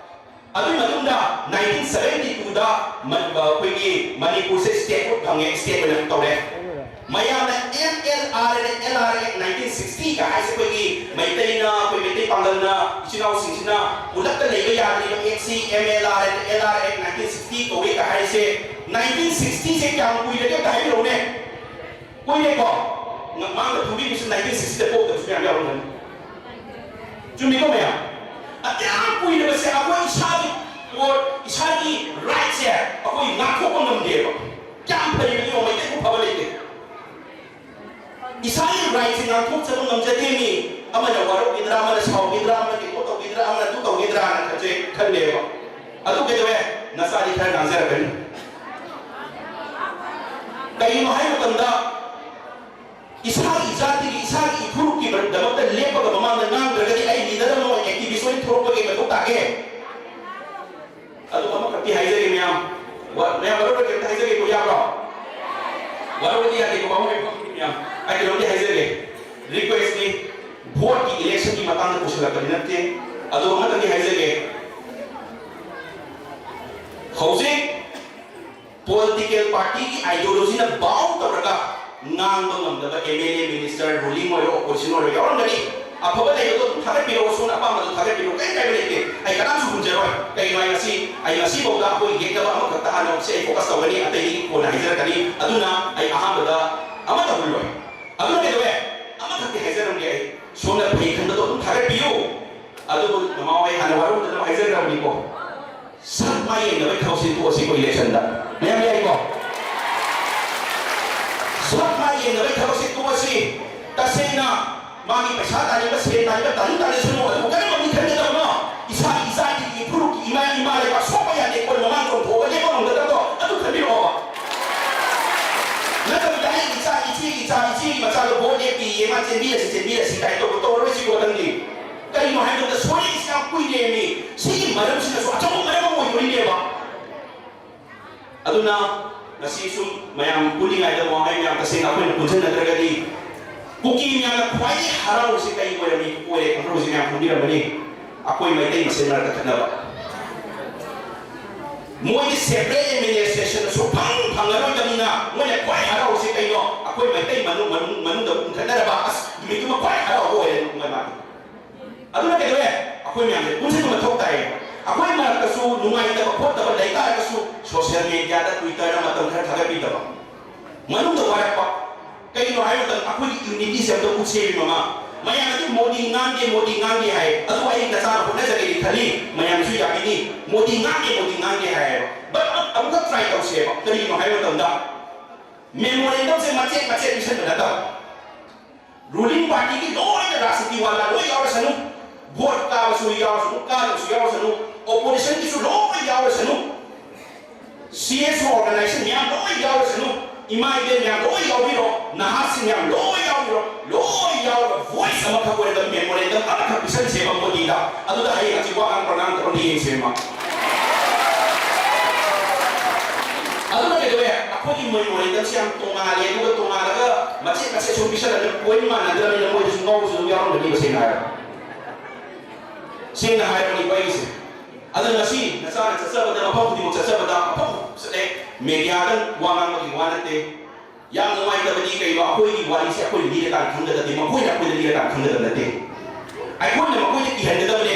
ꯑꯗꯨꯒꯤ ꯃꯇꯨꯡꯗ nineteen seventy two ꯗ ꯃ-, ꯑ, ꯑꯩꯈꯣꯏꯒꯤ ꯃꯅꯤꯄꯨꯔꯁꯦ ꯁ꯭ꯇꯦꯠꯍꯨꯗ ꯐꯪꯉꯦ, ꯁ꯭ꯇꯦꯠ ꯑꯣꯏꯅ ꯇꯧꯔꯦ꯫ ꯃꯌꯥꯝꯅ M L R and L R Act nineteen sixty ꯀ ꯍꯥꯏꯁꯦ ꯑꯩꯈꯣꯏꯒꯤ ꯃꯩꯇꯩꯅ, ꯑꯩꯈꯣꯏ ꯃꯩꯇꯩ ꯄꯥꯡꯒꯜꯅ, ꯏꯆꯤꯜ ꯏꯅꯥꯎꯁꯤꯡꯁꯤꯅ ꯄꯨꯂꯞꯇ ꯂꯩꯕ ꯌꯥꯗ꯭ꯔꯤꯕ ꯑꯦꯛꯁꯤ M L R and L R Act nineteen sixty ꯀꯧꯏ ꯀ ꯍꯥꯏꯁꯦ, nineteen sixty ꯁꯦ ꯀꯌꯥꯝ ꯀꯨꯏꯔꯒꯦ ꯑꯝꯇ ꯍꯥꯏꯕꯤꯔꯛꯎꯅꯦ? ꯀꯨꯏꯔꯦꯀꯣ? ꯃꯃꯥꯡꯗ ꯐꯣꯡꯕꯤꯕꯁꯨ nineteen sixty ꯗ ꯄꯣꯛꯇꯕꯁꯨ ꯃꯌꯥꯝ ꯌꯥꯎꯔꯝꯒꯅꯤ꯫ ꯆꯨꯝꯃꯤꯀꯣ ꯃꯌꯥꯝ? ꯑꯗꯨꯌꯥꯝ ꯀꯨꯏꯔꯕꯁꯦ ꯑꯩꯈꯣꯏ ꯏꯁꯥꯒꯤ ꯄꯣꯠ, ꯏꯁꯥꯒꯤ ꯔꯥꯏꯠꯁꯦ ꯑꯩꯈꯣꯏ ꯉꯥꯛꯊꯣꯛꯄ ꯉꯝꯗꯦꯕ꯫ ꯀꯌꯥꯝ ꯐꯩꯕꯅꯣ ꯌꯦꯡꯉꯣ, ꯃꯩꯇꯩꯕꯨ ꯐꯕ ꯂꯩꯇꯦ꯫ ꯏꯁꯥꯒꯤ ꯔꯥꯏꯠꯁꯦ ꯉꯥꯛꯊꯣꯛꯆꯕ ꯉꯝꯖꯗꯦ ꯃꯤ꯫ ꯑꯃꯅ ꯋꯥꯔꯧꯈꯤꯗ꯭ꯔꯥ, ꯑꯃꯅ ꯁꯥꯎꯈꯤꯗ꯭ꯔꯥ, ꯑꯃꯅ ꯀꯩꯅꯣ ꯇꯧꯈꯤꯗ꯭ꯔꯥ, ꯑꯃꯅ ꯑꯗꯨ ꯇꯧꯈꯤꯗ꯭ꯔꯥꯅ ꯈꯟꯖꯩ, ꯈꯜꯂꯦꯕ꯫ ꯑꯗꯨ ꯀꯩꯗꯧꯋꯦ? ꯅꯆꯥꯗꯤ ꯈꯔ ꯉꯥꯡꯖꯔꯛꯀꯅꯤ꯫ ꯀꯩꯒꯤꯅꯣ ꯍꯥꯏꯕ ꯃꯇꯝꯗ, ꯏꯁꯥꯒꯤ ꯖꯥꯇꯤꯒꯤ, ꯏꯁꯥꯒꯤ ꯏꯐꯨꯔꯨꯞꯀꯤꯗꯃꯛꯇ ꯂꯦꯞꯄꯒ ꯃꯃꯥꯡꯗ ꯉꯥꯡꯗ꯭ꯔꯒꯗꯤ ꯑꯩ ꯂꯤꯗꯔ ꯑꯃ ꯑꯣꯏꯅ, ꯑꯦꯛꯇꯤꯚꯤꯁ ꯑꯣꯏꯅ ꯊꯣꯛꯂꯛꯄꯒꯤ ꯃꯊꯧ ꯇꯥꯒꯦ꯫ ꯑꯗꯨ ꯑꯃꯈꯛꯇꯤ ꯍꯥꯏꯖꯒꯦ ꯃꯌꯥꯝ, ꯋꯥ-, ꯃꯌꯥꯝ ꯋꯥꯔꯧꯔꯣꯏ, ꯀꯩꯝꯇ ꯍꯥꯏꯖꯒꯦꯀꯣ, ꯌꯥꯕ꯭ꯔꯣ? ꯋꯥꯔꯧꯕꯗꯤ ꯌꯥꯗꯦꯀꯣ, ꯋꯥꯍꯪ ꯍꯪꯕ ꯃꯌꯥꯝ꯫ ꯑꯩ ꯀꯩꯅꯣꯝꯗꯤ ꯍꯥꯏꯖꯒꯦ, ꯔꯤꯀ꯭ꯋꯦꯁꯅꯤ, ꯚꯣꯠꯀꯤ ꯏꯂꯦꯛꯁꯟꯒꯤ ꯃꯇꯥꯡꯗ ꯄꯨꯁꯤꯜꯂꯛꯄꯗꯤ ꯅꯠꯇꯦ, ꯑꯗꯨ ꯑꯃꯈꯛꯇꯤ ꯍꯥꯏꯖꯒꯦ꯫ ꯍꯧꯖꯤꯛ ꯄꯣꯂꯤꯇꯤꯀꯦꯜ ꯄꯥꯔꯇꯤꯒꯤ ꯑꯥꯏꯗꯤꯌꯣꯂꯣꯖꯤꯅ ꯕꯥꯎꯟ ꯇꯧꯔꯒ ꯉꯥꯡꯕ ꯉꯝꯗꯕ M L A, minister, ruling ꯑꯣꯏꯔꯣ, opposition ꯑꯣꯏꯔꯣ ꯌꯥꯎꯔꯝꯒꯅꯤ꯫ ꯑꯐꯕ ꯂꯩꯕꯗꯣ ꯑꯗꯨꯝ ꯊꯥꯒꯠꯄꯤꯔꯛꯑꯣ, ꯁꯣꯝꯅ ꯑꯄꯥꯝꯕꯗꯣ ꯊꯥꯒꯠꯄꯤꯔꯛꯑꯣ, ꯀꯔꯤꯝ ꯀꯥꯏꯕ ꯂꯩꯇꯦ꯫ ꯑꯩ ꯀꯅꯥꯝꯁꯨ ꯍꯨꯟꯖꯔꯣꯏ꯫ ꯀꯩꯒꯤꯅꯣ ꯍꯥꯏ ꯉꯁꯤ, ꯑꯩ ꯉꯁꯤꯐꯥꯎꯗ ꯑꯩꯈꯣꯏ ꯌꯦꯛꯅꯕ ꯑꯃꯈꯛꯇ ꯍꯥꯟꯅ ꯁꯤ ꯑꯩ ꯐꯣꯀꯁ ꯇꯧꯒꯅꯤ, ꯑꯇꯩꯗꯤ ꯀꯣꯟꯅ ꯍꯥꯏꯖꯔꯛꯀꯅꯤ꯫ ꯑꯗꯨꯅ ꯑꯩ ꯑꯍꯥꯟꯕꯗ ꯑꯃꯠꯇ ꯍꯨꯜꯂꯣꯏ꯫ ꯑꯗꯨꯅ ꯀꯩꯗꯧꯋꯦ? ꯑꯃꯈꯛꯇꯤ ꯍꯥꯏꯖꯔꯝꯒꯦ ꯑꯩ, ꯁꯣꯝꯅ ꯐꯩ ꯈꯟꯕꯗꯣ ꯑꯗꯨꯝ ꯊꯥꯒꯠꯄꯤꯌꯨ꯫ ꯑꯗꯨꯕꯨ ꯃꯃꯥ ꯍꯣꯏ ꯍꯥꯟꯅ ꯋꯥꯔꯧꯗꯅꯕ ꯍꯥꯏꯖꯈ꯭ꯔꯕꯅꯤꯀꯣ꯫ ꯁꯛ ꯃꯥꯏ ꯌꯦꯡꯅꯕꯒꯤ ꯊꯕꯛꯁꯤ ꯇꯣꯛꯑꯁꯤꯀꯣ ꯏꯂꯦꯛꯁꯟꯗ꯫ ꯃꯌꯥꯝ ꯌꯥꯏꯀꯣ? ꯁꯛ ꯃꯥꯏ ꯌꯦꯡꯅꯕꯒꯤ ꯊꯕꯛꯁꯤ ꯇꯣꯛꯑꯁꯤ꯫ ꯇꯁꯦꯡꯅ ꯃꯥꯒꯤ ꯄꯩꯁꯥ ꯇꯥꯅꯤꯡꯕ, ꯁꯦꯟ ꯇꯥꯅꯤꯡꯕ, ꯇꯥꯅꯤꯡ ꯇꯥꯅꯤꯡꯁꯅꯨ, ꯑꯗꯨꯕꯨ ꯀꯔꯝꯕ ꯃꯤ ꯈꯟꯒꯗꯕꯅꯣ? ꯏꯁꯥꯒꯤ ꯏꯆꯥꯒꯤ ꯏꯐꯨꯔꯨꯞꯀꯤ ꯏꯃꯥ, ꯏꯃꯥ ꯂꯩꯕꯥꯛ ꯁꯣꯛꯄ ꯌꯥꯗꯦ, ꯀꯣꯟ ꯃꯃꯥꯡ ꯆꯣꯡꯊꯣꯛꯑꯒ ꯂꯦꯞꯄ ꯉꯝꯒꯗꯕꯗꯣ ꯑꯗꯨ ꯈꯟꯕꯤꯔꯛꯑꯣꯕ꯫ ꯅꯠꯇꯕꯤꯗ ꯑꯩꯒꯤ ꯏꯆꯥ, ꯏꯆꯦꯒꯤ ꯏꯆꯥ, ꯏꯆꯦꯒꯤ ꯃꯆꯥꯗꯣ ꯚꯣꯠ ꯂꯦꯞꯄꯤꯌꯦ, ꯃꯥ ꯆꯦꯟꯕꯤꯔꯁꯤ, ꯆꯦꯟꯕꯤꯔꯁꯤ ꯀꯥꯏꯅ ꯇꯧꯕ ꯇꯧꯔꯔꯣꯏꯁꯤꯀꯣ ꯃꯊꯪꯗꯤ꯫ ꯀꯩꯅꯣ ꯍꯥꯏꯕꯗ ꯁꯣꯏꯔꯛꯏꯁꯤ ꯌꯥꯝ ꯀꯨꯏꯔꯦꯃꯤ꯫ ꯁꯤꯒꯤ ꯃꯔꯝꯁꯤꯅꯁꯨ ꯑꯆꯧꯕ ꯃꯔꯝ ꯑꯃ ꯑꯣꯏꯗꯣꯔꯤꯅꯦꯕ꯫ ꯑꯗꯨꯅ ꯉꯁꯤ ꯁꯨꯝ ꯃꯌꯥꯝ ꯄꯨꯜꯂꯤꯉꯩꯗ ꯋꯥꯍꯩ ꯃꯌꯥꯝ ꯇꯁꯦꯡꯅ ꯑꯩꯈꯣꯏꯅ ꯄꯨꯟꯁꯤꯟꯅꯗ꯭ꯔꯒꯗꯤ ꯀꯨꯀꯤ ꯃꯌꯥꯝꯅ ꯈ꯭ꯋꯥꯏꯗꯒꯤ ꯍꯔꯥꯎꯔꯤꯁꯤ ꯀꯩ ꯑꯣꯏꯔꯝꯃꯤ, ꯑꯣꯏꯔꯦ ꯈꯪꯕ꯭ꯔꯥ? ꯍꯧꯖꯤꯛ ꯃꯌꯥꯝ ꯈꯪꯕꯤꯔꯝꯃꯅꯤ꯫ ꯑꯩꯈꯣꯏ ꯃꯩꯇꯩ ꯃꯁꯦꯟ ꯃꯔꯛꯇ ꯈꯠꯅꯕ꯫ ꯃꯣꯏꯗꯤ separate administration ꯁꯨꯛꯐꯪ ꯐꯪꯉꯔꯣꯏꯗꯕꯅꯤꯅ ꯃꯣꯏꯅ ꯈ꯭ꯋꯥꯏ ꯍꯔꯥꯎꯔꯤꯁꯤ ꯀꯩꯅꯣ? ꯑꯩꯈꯣꯏ ꯃꯩꯇꯩ ꯃꯅꯨꯡ, ꯃꯅꯨꯡ, ꯃꯅꯨꯡꯗ ꯈꯠꯅꯔꯕ, ꯑꯁ, ꯅꯨꯃꯤꯠꯇꯨꯃ ꯈ꯭ꯋꯥꯏ ꯍꯔꯥꯎꯕ ꯑꯣꯏꯔꯦ ꯃꯣꯏ ꯃꯥꯒꯤ꯫ ꯑꯗꯨꯅ ꯀꯩꯗꯧꯋꯦ? ꯑꯩꯈꯣꯏ ꯃꯌꯥꯝꯁꯦ ꯄꯨꯟꯁꯤꯟꯕ ꯃꯊꯧ ꯇꯥꯏꯌꯦ꯫ ꯑꯩꯈꯣꯏ ꯃꯔꯛꯇꯁꯨ ꯅꯨꯡꯉꯥꯏꯇꯕ ꯈꯣꯠꯇꯕ ꯂꯩ ꯇꯥꯔꯒꯁꯨ social media ꯗ, Twitter ꯗ ꯃꯇꯝ ꯈꯔ ꯊꯥꯒꯠꯄꯤꯗꯕ꯫ ꯃꯅꯨꯡꯗ ꯋꯥꯔꯛꯄ꯫ ꯀꯩꯒꯤꯅꯣ ꯍꯥꯏꯕ ꯃꯇꯝꯗ ꯑꯩꯈꯣꯏꯒꯤ unity ꯁꯦ ꯑꯝꯇ ꯎꯠꯁꯦꯃꯤ ꯃꯃꯥ꯫ ꯃꯌꯥꯝꯅꯗꯤ ꯃꯣꯗꯤ ꯉꯥꯡꯗꯦ, ꯃꯣꯗꯤ ꯉꯥꯡꯗꯦ ꯍꯥꯏ꯫ ꯑꯗꯨ ꯑꯩ ꯅꯆꯥꯅ ꯍꯣꯠꯅꯖꯒꯦꯗꯤ ꯈꯜꯂꯤ, ꯃꯌꯥꯝꯁꯨ ꯌꯥꯕꯤꯅꯤ꯫ ꯃꯣꯗꯤ ꯉꯥꯡꯗꯦ, ꯃꯣꯗꯤ ꯉꯥꯡꯗꯦ ꯍꯥꯏꯌꯦꯕ꯫ But ꯑꯃꯨꯛ-, ꯑꯃꯨꯛꯈꯛ try ꯇꯧꯁꯦꯕ꯫ ꯀꯔꯤꯒꯤꯅꯣ ꯍꯥꯏꯕ ꯃꯇꯝꯗ memorandum ꯁꯦ ꯃꯆꯦꯠ ꯃꯆꯦꯠ ꯄꯤꯁꯟꯕ ꯅꯠꯇꯕ꯫ Ruling party ꯒꯤ ꯂꯣꯏꯅ ꯔꯥꯖꯅꯤꯇꯤ ꯋꯥꯂꯥ ꯂꯣꯏ ꯌꯥꯎꯔꯁꯅꯨ, ꯚꯣꯠ ꯀꯥꯕꯁꯨ ꯌꯥꯎꯔꯁꯅꯨ, ꯀꯥꯗꯕꯁꯨ ꯌꯥꯎꯔꯁꯅꯨ, opposition ꯒꯤꯁꯨ ꯂꯣꯏ ꯌꯥꯎꯔꯁꯅꯨ, C S O organization ꯃꯌꯥꯝ ꯂꯣꯏ ꯌꯥꯎꯔꯁꯅꯨ, ꯏꯃꯥ ꯏꯕꯦꯟ ꯃꯌꯥꯝ ꯂꯣꯏ ꯌꯥꯎꯕꯤꯔꯣ, ꯅꯍꯥꯁꯤꯡ ꯃꯌꯥꯝ ꯂꯣꯏ ꯌꯥꯎꯕꯤꯔꯣ, ꯂꯣꯏ ꯌꯥꯎꯔꯒ voice ꯑꯃꯈꯛ ꯑꯣꯏꯔꯒ memorandum ꯑꯃꯈꯛ ꯄꯤꯁꯟꯁꯦꯕ ꯃꯣꯗꯤꯗ꯫ ꯑꯗꯨꯗ ꯍꯌꯦꯡ ꯍꯪꯆꯤꯠ ꯋꯥ ꯉꯥꯡꯕ꯭ꯔꯥ ꯉꯥꯡꯗꯕ꯭ꯔꯥ ꯌꯦꯡꯁꯦꯕ꯫ ꯑꯗꯨꯅ ꯀꯩꯗꯧꯋꯦ? ꯑꯩꯈꯣꯏꯒꯤ memorandum ꯁꯤ ꯌꯥꯝ ꯇꯣꯉꯥꯜꯂꯦ, ꯑꯗꯨꯒ ꯇꯣꯉꯥꯜꯂꯒ ꯃꯆꯦꯠ ꯃꯆꯦꯠ ꯁꯨꯝ ꯄꯤꯁꯜꯂꯒ point ꯃꯥꯟꯅꯗ꯭ꯔꯕꯅꯤꯅ ꯃꯣꯏꯗꯁꯨ ꯉꯥꯎꯕꯁꯨ ꯑꯗꯨꯝ ꯌꯥꯎꯔꯝꯒꯅꯤꯕ, ꯁꯦꯡꯅ ꯍꯥꯏꯔꯕꯗ꯫ ꯁꯦꯡꯅ ꯍꯥꯏꯔꯕꯅꯤꯀꯣ ꯑꯩꯒꯤꯁꯦ꯫ ꯑꯗꯨ ꯉꯁꯤ ꯅꯆꯥꯅ ꯆꯠꯆꯕꯗ, ꯃꯐꯝ ꯈꯨꯗꯤꯡꯃꯛ ꯆꯠꯆꯕꯗ, ꯃꯐꯝ ꯆꯠꯂꯦ, media ꯗ ꯋꯥ ꯉꯥꯡꯕꯒꯤ ꯋꯥ ꯅꯠꯇꯦ꯫ ꯌꯥꯝ ꯅꯨꯡꯉꯥꯏꯇꯕꯗꯤ ꯀꯩꯅꯣ, ꯑꯩꯈꯣꯏꯒꯤ ꯋꯥꯔꯤꯁꯦ ꯑꯩꯈꯣꯏꯅ ꯂꯤꯔꯀꯥꯟꯗ ꯈꯪꯒꯗꯕꯅꯤ, ꯃꯈꯣꯏꯅ ꯑꯩꯈꯣꯏꯗ ꯂꯤꯔꯀꯥꯟꯗ ꯈꯪꯒꯗꯕ ꯅꯠꯇꯦ꯫ ꯑꯩꯈꯣꯏꯅ ꯃꯈꯣꯏꯗ ꯀꯤꯍꯟꯒꯗꯕꯅꯦ꯫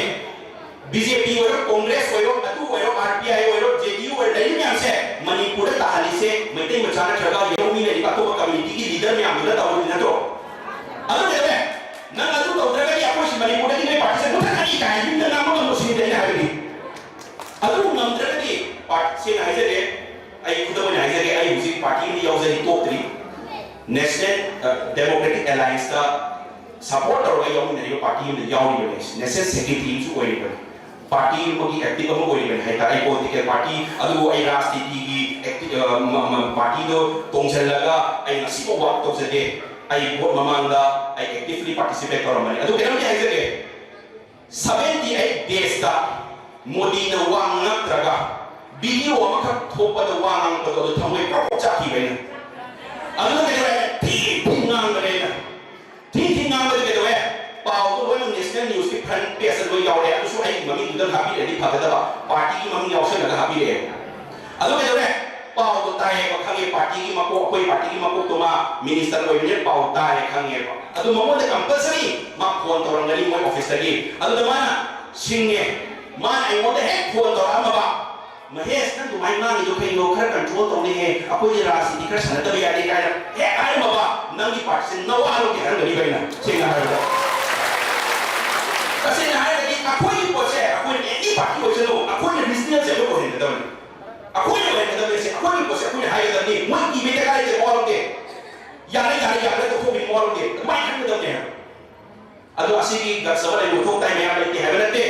ꯕꯤ ꯖꯦ ꯄꯤ ꯑꯣꯏꯔꯣ, ꯀꯣꯡꯒ꯭ꯔꯦꯁ ꯑꯣꯏꯔꯣ, ꯑꯗꯨ ꯑꯣꯏꯔꯣ, ꯑꯥꯔ ꯄꯤ ꯑꯥꯏ ꯑꯣꯏꯔꯣ, ꯖꯦ ꯗꯤ ꯌꯨ ꯑꯣꯏꯔꯣ, ꯂꯩꯔꯤ ꯃꯌꯥꯝꯁꯦ ꯃꯅꯤꯄꯨꯔꯗ ꯇꯥꯍꯜꯂꯤꯁꯦ ꯃꯩꯇꯩ ꯃꯆꯥ ꯅꯠꯇ꯭ꯔꯒ ꯌꯦꯜꯍꯧꯃꯤ ꯂꯩꯔꯤꯕ ꯑꯇꯣꯞꯄ ꯀꯝꯃ꯭ꯌꯨꯅꯤꯇꯤꯒꯤ ꯂꯤꯗꯔ ꯃꯌꯥꯝꯗꯨꯅ ꯇꯧꯔꯤꯕ ꯅꯠꯇ꯭ꯔꯣ? ꯑꯗꯨ ꯀꯩꯗꯧꯔꯦ? ꯅꯪ ꯑꯗꯨ ꯇꯧꯗ꯭ꯔꯒꯗꯤ ꯑꯩꯈꯣꯏ ꯁꯤ ꯃꯅꯤꯄꯨꯔꯗꯒꯤ ꯅꯣꯏ ꯄꯥꯔꯇꯤꯁꯦ ꯃꯨꯊꯠꯀꯅꯤ ꯀꯥꯏꯅ ꯌꯨꯝꯗ ꯉꯥꯡꯕ ꯉꯝꯕꯁꯤꯡꯗꯤ ꯑꯩꯅ ꯍꯥꯏꯕꯗꯤ꯫ ꯑꯗꯨ ꯉꯝꯗ꯭ꯔꯒꯗꯤ ꯄꯥꯔꯇꯤ, ꯁꯦꯡꯅ ꯍꯥꯏꯖꯒꯦ, ꯑꯩ ꯈꯨꯗꯝ ꯑꯣꯏꯅ ꯍꯥꯏꯖꯒꯦ, ꯑꯩ ꯍꯧꯖꯤꯛ ꯄꯥꯔꯇꯤ ꯑꯃꯗꯤ ꯌꯥꯎꯖꯔꯤ, ꯇꯣꯛꯇ꯭ꯔꯤ꯫ ꯅꯦꯁꯅꯦꯜ, ꯑ, ꯗꯦꯃꯣꯀ꯭ꯔꯦꯇꯤꯛ ꯑꯦꯂꯥꯏꯟꯁꯇ ꯁꯄꯣꯔꯠ ꯇꯧꯔꯒ ꯌꯥꯎꯃꯤꯟꯅꯔꯤꯕ ꯄꯥꯔꯇꯤ ꯑꯃꯗ ꯌꯥꯎꯔꯤꯕꯅꯤ, ꯅꯦꯁꯅꯦꯜ ꯁꯦꯀ꯭ꯔꯦꯇꯔꯤ ꯑꯃꯁꯨ ꯑꯣꯏꯔꯤꯕꯅꯤ, ꯄꯥꯔꯇꯤ ꯑꯃꯒꯤ ꯑꯦꯛꯇꯤꯚ ꯑꯃ ꯑꯣꯏꯔꯤꯕꯅꯤ ꯍꯥꯏꯇꯥꯔꯦ꯫ ꯑꯩ ꯄꯣꯂꯤꯇꯤꯀꯦꯜ ꯄꯥꯔꯇꯤ, ꯑꯗꯨꯕꯨ ꯑꯩ ꯔꯥꯖꯅꯤꯇꯤꯒꯤ ꯑꯦꯛꯇꯤ-, ꯑ, ꯃ-, ꯃ-, ꯄꯥꯔꯇꯤꯗꯣ ꯇꯣꯡꯁꯤꯜꯂꯒ ꯑꯩ ꯉꯁꯤꯐꯥꯎ ꯋꯥꯛ ꯇꯧꯖꯗꯦ꯫ ꯑꯩ ꯚꯣꯠ ꯃꯃꯥꯡꯗ ꯑꯩ ꯑꯦꯛꯇꯤꯚꯂꯤ ꯄꯥꯔꯇꯤꯁꯤꯄꯦꯠ ꯇꯧꯔꯝꯕꯅꯤ꯫ ꯑꯗꯨ ꯀꯩꯅꯣꯝꯗꯤ ꯍꯥꯏꯖꯒꯦ, ꯁꯚꯦꯟꯇꯤ ꯑꯩꯠ ꯗꯦꯖꯇ ꯃꯣꯗꯤꯅ ꯋꯥ ꯉꯥꯡꯉꯛꯇ꯭ꯔꯒ ꯚꯤꯗꯤꯑꯣ ꯑꯃꯈꯛ ꯊꯣꯛꯄꯗ ꯋꯥ ꯉꯥꯡꯉꯛꯄꯗꯣ ꯑꯗꯨ ꯊꯃꯣꯏ ꯄ꯭ꯔꯣꯛ ꯄ꯭ꯔꯣꯛ ꯆꯥꯛꯈꯤꯕ ꯑꯩꯅ꯫ ꯑꯗꯨꯅ ꯀꯩꯗꯧꯔꯦ? ꯊꯤ ꯊꯤ ꯉꯥꯡꯕꯅꯦ ꯑꯩꯅ꯫ ꯊꯤ ꯊꯤ ꯉꯥꯡꯕꯗꯤ ꯀꯩꯗꯧꯔꯦ? ꯄꯥꯎꯗꯣ ꯂꯣꯏꯅ ꯅꯦꯁꯅꯦꯜ ꯅ꯭ꯌꯨꯁꯀꯤ ꯐ꯭ꯔꯟ ꯄꯦꯖꯇ ꯂꯣꯏ ꯌꯥꯎꯔꯦ꯫ ꯑꯗꯨꯁꯨ ꯑꯩꯒꯤ ꯃꯃꯤꯡꯗꯨꯗ ꯍꯥꯞꯄꯤꯔꯗꯤ ꯐꯒꯗꯕ, ꯄꯥꯔꯇꯤꯒꯤ ꯃꯃꯤꯡ ꯌꯥꯎꯁꯜꯂꯒ ꯍꯥꯞꯄꯤꯔꯛꯑꯦ꯫ ꯑꯗꯨ ꯀꯩꯗꯧꯔꯦ? ꯄꯥꯎꯗꯣ ꯇꯥꯏꯌꯦꯕ, ꯈꯪꯉꯦ, ꯄꯥꯔꯇꯤꯒꯤ ꯃꯀꯣꯛ, ꯑꯩꯈꯣꯏ ꯄꯥꯔꯇꯤꯒꯤ ꯃꯀꯣꯛꯇꯣ ꯃꯥ ꯃꯤꯅꯤꯁꯇꯔ ꯑꯣꯏꯕꯅꯤꯅ ꯄꯥꯎ ꯇꯥꯏꯌꯦ, ꯈꯪꯉꯦꯕ꯫ ꯑꯗꯨ ꯃꯉꯣꯟꯗ ꯀꯝꯄꯜꯁꯔꯤ ꯃꯥ ꯐꯣꯟ ꯇꯧꯔꯝꯒꯅꯤ ꯃꯣꯏ ꯑꯣꯐꯤꯁꯇꯒꯤ꯫ ꯑꯗꯨꯗ ꯃꯥꯅ ꯁꯤꯡꯉꯦ, ꯃꯥꯅ ꯑꯩꯉꯣꯟꯗ ꯍꯦꯛ ꯐꯣꯟ ꯇꯧꯔꯛꯑꯝꯃꯕ, "ꯃꯍꯦꯁ, ꯅꯪ ꯑꯗꯨꯃꯥꯏꯅ ꯉꯥꯡꯉꯤꯗꯣ ꯀꯩꯅꯣ? ꯈꯔ ꯀꯟꯇ꯭ꯔꯣꯜ ꯇꯧꯅꯦꯍꯦ, ꯑꯩꯈꯣꯏꯗꯤ ꯔꯥꯖꯅꯤꯇꯤ ꯈꯔ ꯁꯥꯟꯅꯗꯕ ꯌꯥꯗꯦ" ꯀꯥꯏꯅ ꯍꯦꯛ ꯍꯥꯏꯔꯝꯃꯕ, ꯅꯪꯒꯤ ꯄꯥꯔꯇꯤꯁꯦ ꯅꯋꯥ ꯂꯧꯗꯦ ꯍꯥꯏꯔꯝꯒꯅꯤꯕ ꯑꯩꯅ, ꯁꯦꯡꯅ ꯍꯥꯏꯔꯕꯗ꯫ ꯇꯁꯦꯡꯅ ꯍꯥꯏꯔꯒꯗꯤ ꯑꯩꯈꯣꯏꯒꯤ ꯄꯣꯠꯁꯦ ꯑꯩꯈꯣꯏꯅ ꯑꯦꯅꯤ ꯄꯥꯔꯇꯤ ꯑꯣꯏꯁꯅꯨ, ꯑꯩꯈꯣꯏꯅ ꯔꯤꯖꯅꯦꯜꯁꯦ ꯑꯩꯈꯣꯏ ꯑꯣꯏꯍꯟꯒꯗꯕꯅꯤ꯫ ꯑꯩꯈꯣꯏꯅ ꯑꯣꯏꯍꯟꯒꯗꯕꯅꯤ, ꯑꯩꯈꯣꯏꯒꯤ ꯄꯣꯠꯁꯦ ꯑꯩꯈꯣꯏꯅ ꯍꯥꯏꯒꯗꯕꯅꯤ꯫ ꯃꯣꯏ ꯀꯤꯕꯩ ꯗꯔꯀꯥꯔ ꯂꯩꯇꯦ, ꯃꯋꯥ ꯂꯧꯗꯦ꯫ ꯌꯥꯔꯦ, ꯌꯥꯔꯦ, ꯌꯥꯔꯦ, ꯇꯣꯛꯊꯣꯛꯄꯤꯌꯨ, ꯃꯋꯥ ꯂꯧꯗꯦ꯫ ꯑꯗꯨꯃꯥꯏꯅ ꯈꯟꯒꯗꯕꯅꯦ ꯍꯥꯏꯕ꯫ ꯑꯗꯣ ꯑꯁꯤꯒꯤ ꯒꯠꯁ ꯑꯃ ꯂꯩꯕ ꯃꯊꯧ ꯇꯥꯏ ꯃꯌꯥꯝ ꯂꯩꯇꯦ ꯍꯥꯏꯕ ꯅꯠꯇꯦ꯫